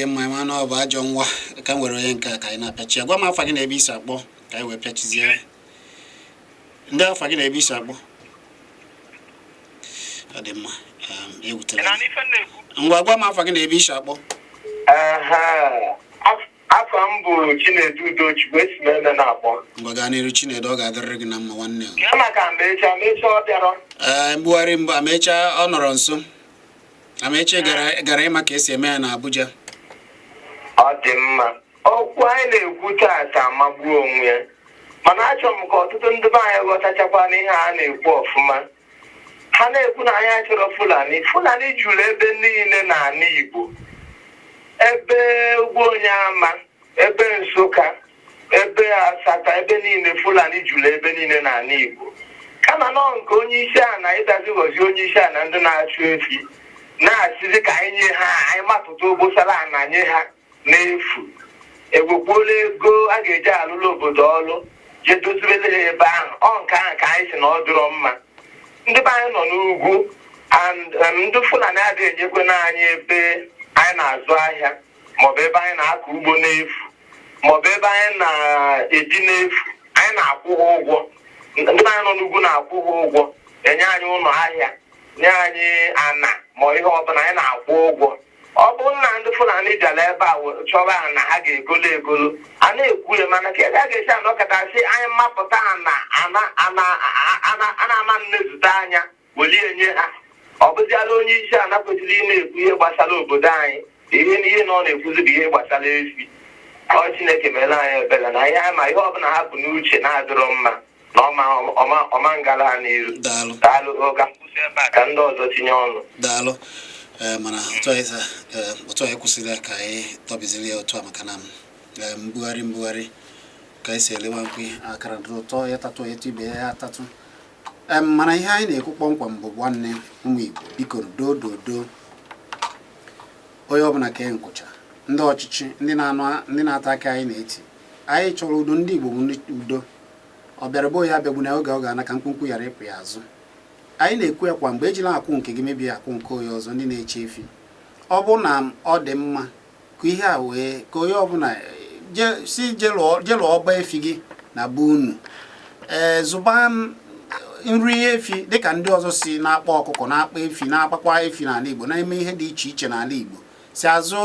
[SPEAKER 1] Dị mma, ma na ọ bụ ajọ nwa ka m were onye nke a ka anyị na-apịachi ya. Gwa m afa gị na ebe isi akpọ ka anyị wee pịachizie. Ndị afa gị na ebe isi akpọ. Ọ dị mma. Ewutere ngwa, gwa m afa gị na ebe i si akpọ.
[SPEAKER 4] Afa m bụ Chinedu Udochukwu, esi m eme na-akpọ.
[SPEAKER 1] Ngwa, gaa n'iru, Chinedu, ọ ga-adịrịrị gị na mma, nwanne.
[SPEAKER 4] Maka Amechi, Amechi ọ bịara?
[SPEAKER 1] Ee, mbugharị mbụ Amechi, ọ nọrọ nso. Amechi gara ịma ka esi eme ya na Abuja.
[SPEAKER 4] Ọ dị mma. Okwu anyị na-ekwu taata magbuo onwe ya, mana achọrọ m ka ọtụtụ ndị be anyị ghọtachakwa n'ihe a na-ekwu ọfụma. Ha na-ekwu na anyị achọrọ Fulani. Fulani juru ebe niile n'ala Igbo, ebe ugwu onye ama, ebe Nsụka, ebe Asata, ebe niile. Fulani juru ebe niile n'ala Igbo, kama nọ nke onye isi ala ịbịazi gọzie onye isi ala, ndị na-achụ efi na-asịzi ka anyị nye ha, anyị mapụta obosara ana nye ha n'efu. Ewekwuola ego a ga-eji alụlụ obodo ọlụ, jee dozibele ha ebe ahụ. Ọ nke ahụ ka anyị si na ọ dịrọ mma. Ndị be anyị nọ n'ugwu and ndị Fulani adịghị enyekwana anyị ebe anyị na-azụ ahịa, maọbụ ebe anyị na-akọ ugbo n'efu, maọbụ ebe anyị na-ebi n'efu. Anyị na-akwụ ha ụgwọ. Ndị be anyị nọ n'ugwu na-akwụ ha ụgwọ, enye anyị ụlọ ahịa, nye anyị ana, ma ihe ọbụla anyị na-akwụ ụgwọ. Ọ bụrụ na ndị Fulani bịara ebe a chọrọ ana, ha ga-egolo egolo, a na-ekwu ya. Mana ka ebe a ga-esi anọkọta sị anyị mapụta ana ana ana ana ana ama nnezute anya welie nye ha, ọ bụziala onye isi ala kwesịrị ị na-ekwu ihe gbasara obodo anyị, ihe na ihe na ọ na-ekwuzi bụ ihe gbasara efi. Ọ Chineke meere anyị ebere na ihe ma ihe ọbụla ha bụ n'uche na-adịrọ mma na ọma ọma ọma ngala ha n'iru.
[SPEAKER 1] Daalụ.
[SPEAKER 4] Daalụ. Oga kwụsị ebe a ka ndị ọzọ tinye ọnụ.
[SPEAKER 1] Daalụ. Ee, mana otu anyị ee, otu anyị kwụsịrị ya ka anyị tọbiziri ya otu a, maka na mbugharị mbugharị ka anyị si elewa mkpi akara dị ụtọ ya tatụ etu ibe ya atatụ. Mana ihe anyị na-ekwu kpọmkwem bụ, nwanne, ụmụ Igbo, biko, doo doo doo, onye ọbụla kee nkwụcha. Ndị ọchịchị, ndị na-anụ, ndị na-ata aka anyị na-eti, anyị chọrọ udo. Ndị Igbo bụ ndị udo. Ọ bịara bụ ya abịagbu na oge ọ ga-ana ka mkpụmkpụ ghara ịpụ ya azụ. Anyị na-ekwu ya kwa mgbe, ejila akwụ nke gị mebie akwụ nke onye ọzọ. Ndị na-eche efi, ọ bụ na ọ dị mma ka ihe a wee ka onye ọbụla si jee lụọ ọba efi gị na be unu, ee, zụba nri efi dịka ndị ọzọ si na-akpa ọkụkọ, na-akpa efi, na-akpakwa efi n'ala Igbo, na-eme ihe dị iche iche n'ala Igbo, si azụ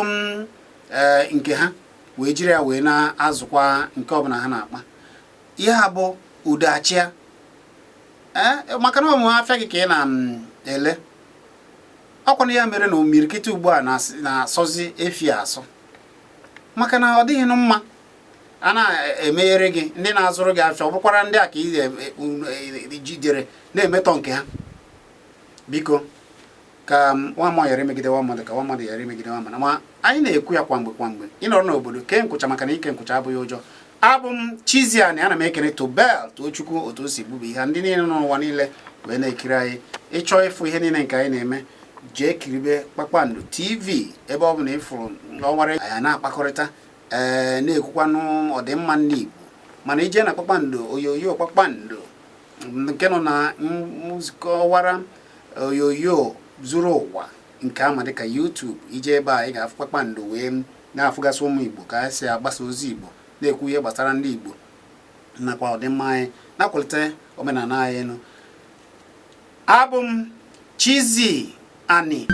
[SPEAKER 1] ee nke ha wee jiri ya wee na-azụkwa nke ọbụla ha na-akpa. Ihe a bụ udo achịa, ee, maka na ọmụ afịa gị ka ị na-ele ọkwana ya mere na omirikiti ugbu a na-asọzi efi asọ, maka na ọ dịghị mma a na-emeghere gị ndị na-azụrụ gị afịa, ọ bụkwara ndị a ka ị jidere na-emetọ nke ha. Biko, ka nwa mmụọ ghara imegide nwa mmadụ, ka nwa mmadụ ghara imegide nwa mmadụ. Ma anyị na-ekwu ya kwa mgbe kwa mgbe, ịnọrọ n'obodo kee nkwụcha, maka na ike nkwụcha abụghị ụjọ. Abụ m Chiziani, ana m ekene Tobel Tochukwu otu o si gbubi ihe ndị niile nọ n'ụwa niile wee na-ekiri anyị. Ịchọọ ịfụ ihe niile nke anyị na-eme, jee kiribe Kpakpando TV. Ebe ọ bụ na ịfụrụ ọnwara anyị na-akpakọrịta, ee, na-ekwukwanụ ọdịmma ndị Igbo. Mana ije na Kpakpando onyonyo, Kpakpando nke nọ na nzukọ ọwara onyonyo zuru ụwa nke ama dịka YouTube, ije ebe a ị ga-afụ Kpakpando wee na-afụgasị ụmụ Igbo ka a si agbasa ozi Igbo, na-ekwu ihe gbasara ndị Igbo nakwa ọdịmma anyị, na-akwalite omenala anyị. Nụ abụ m Chizzy Ani.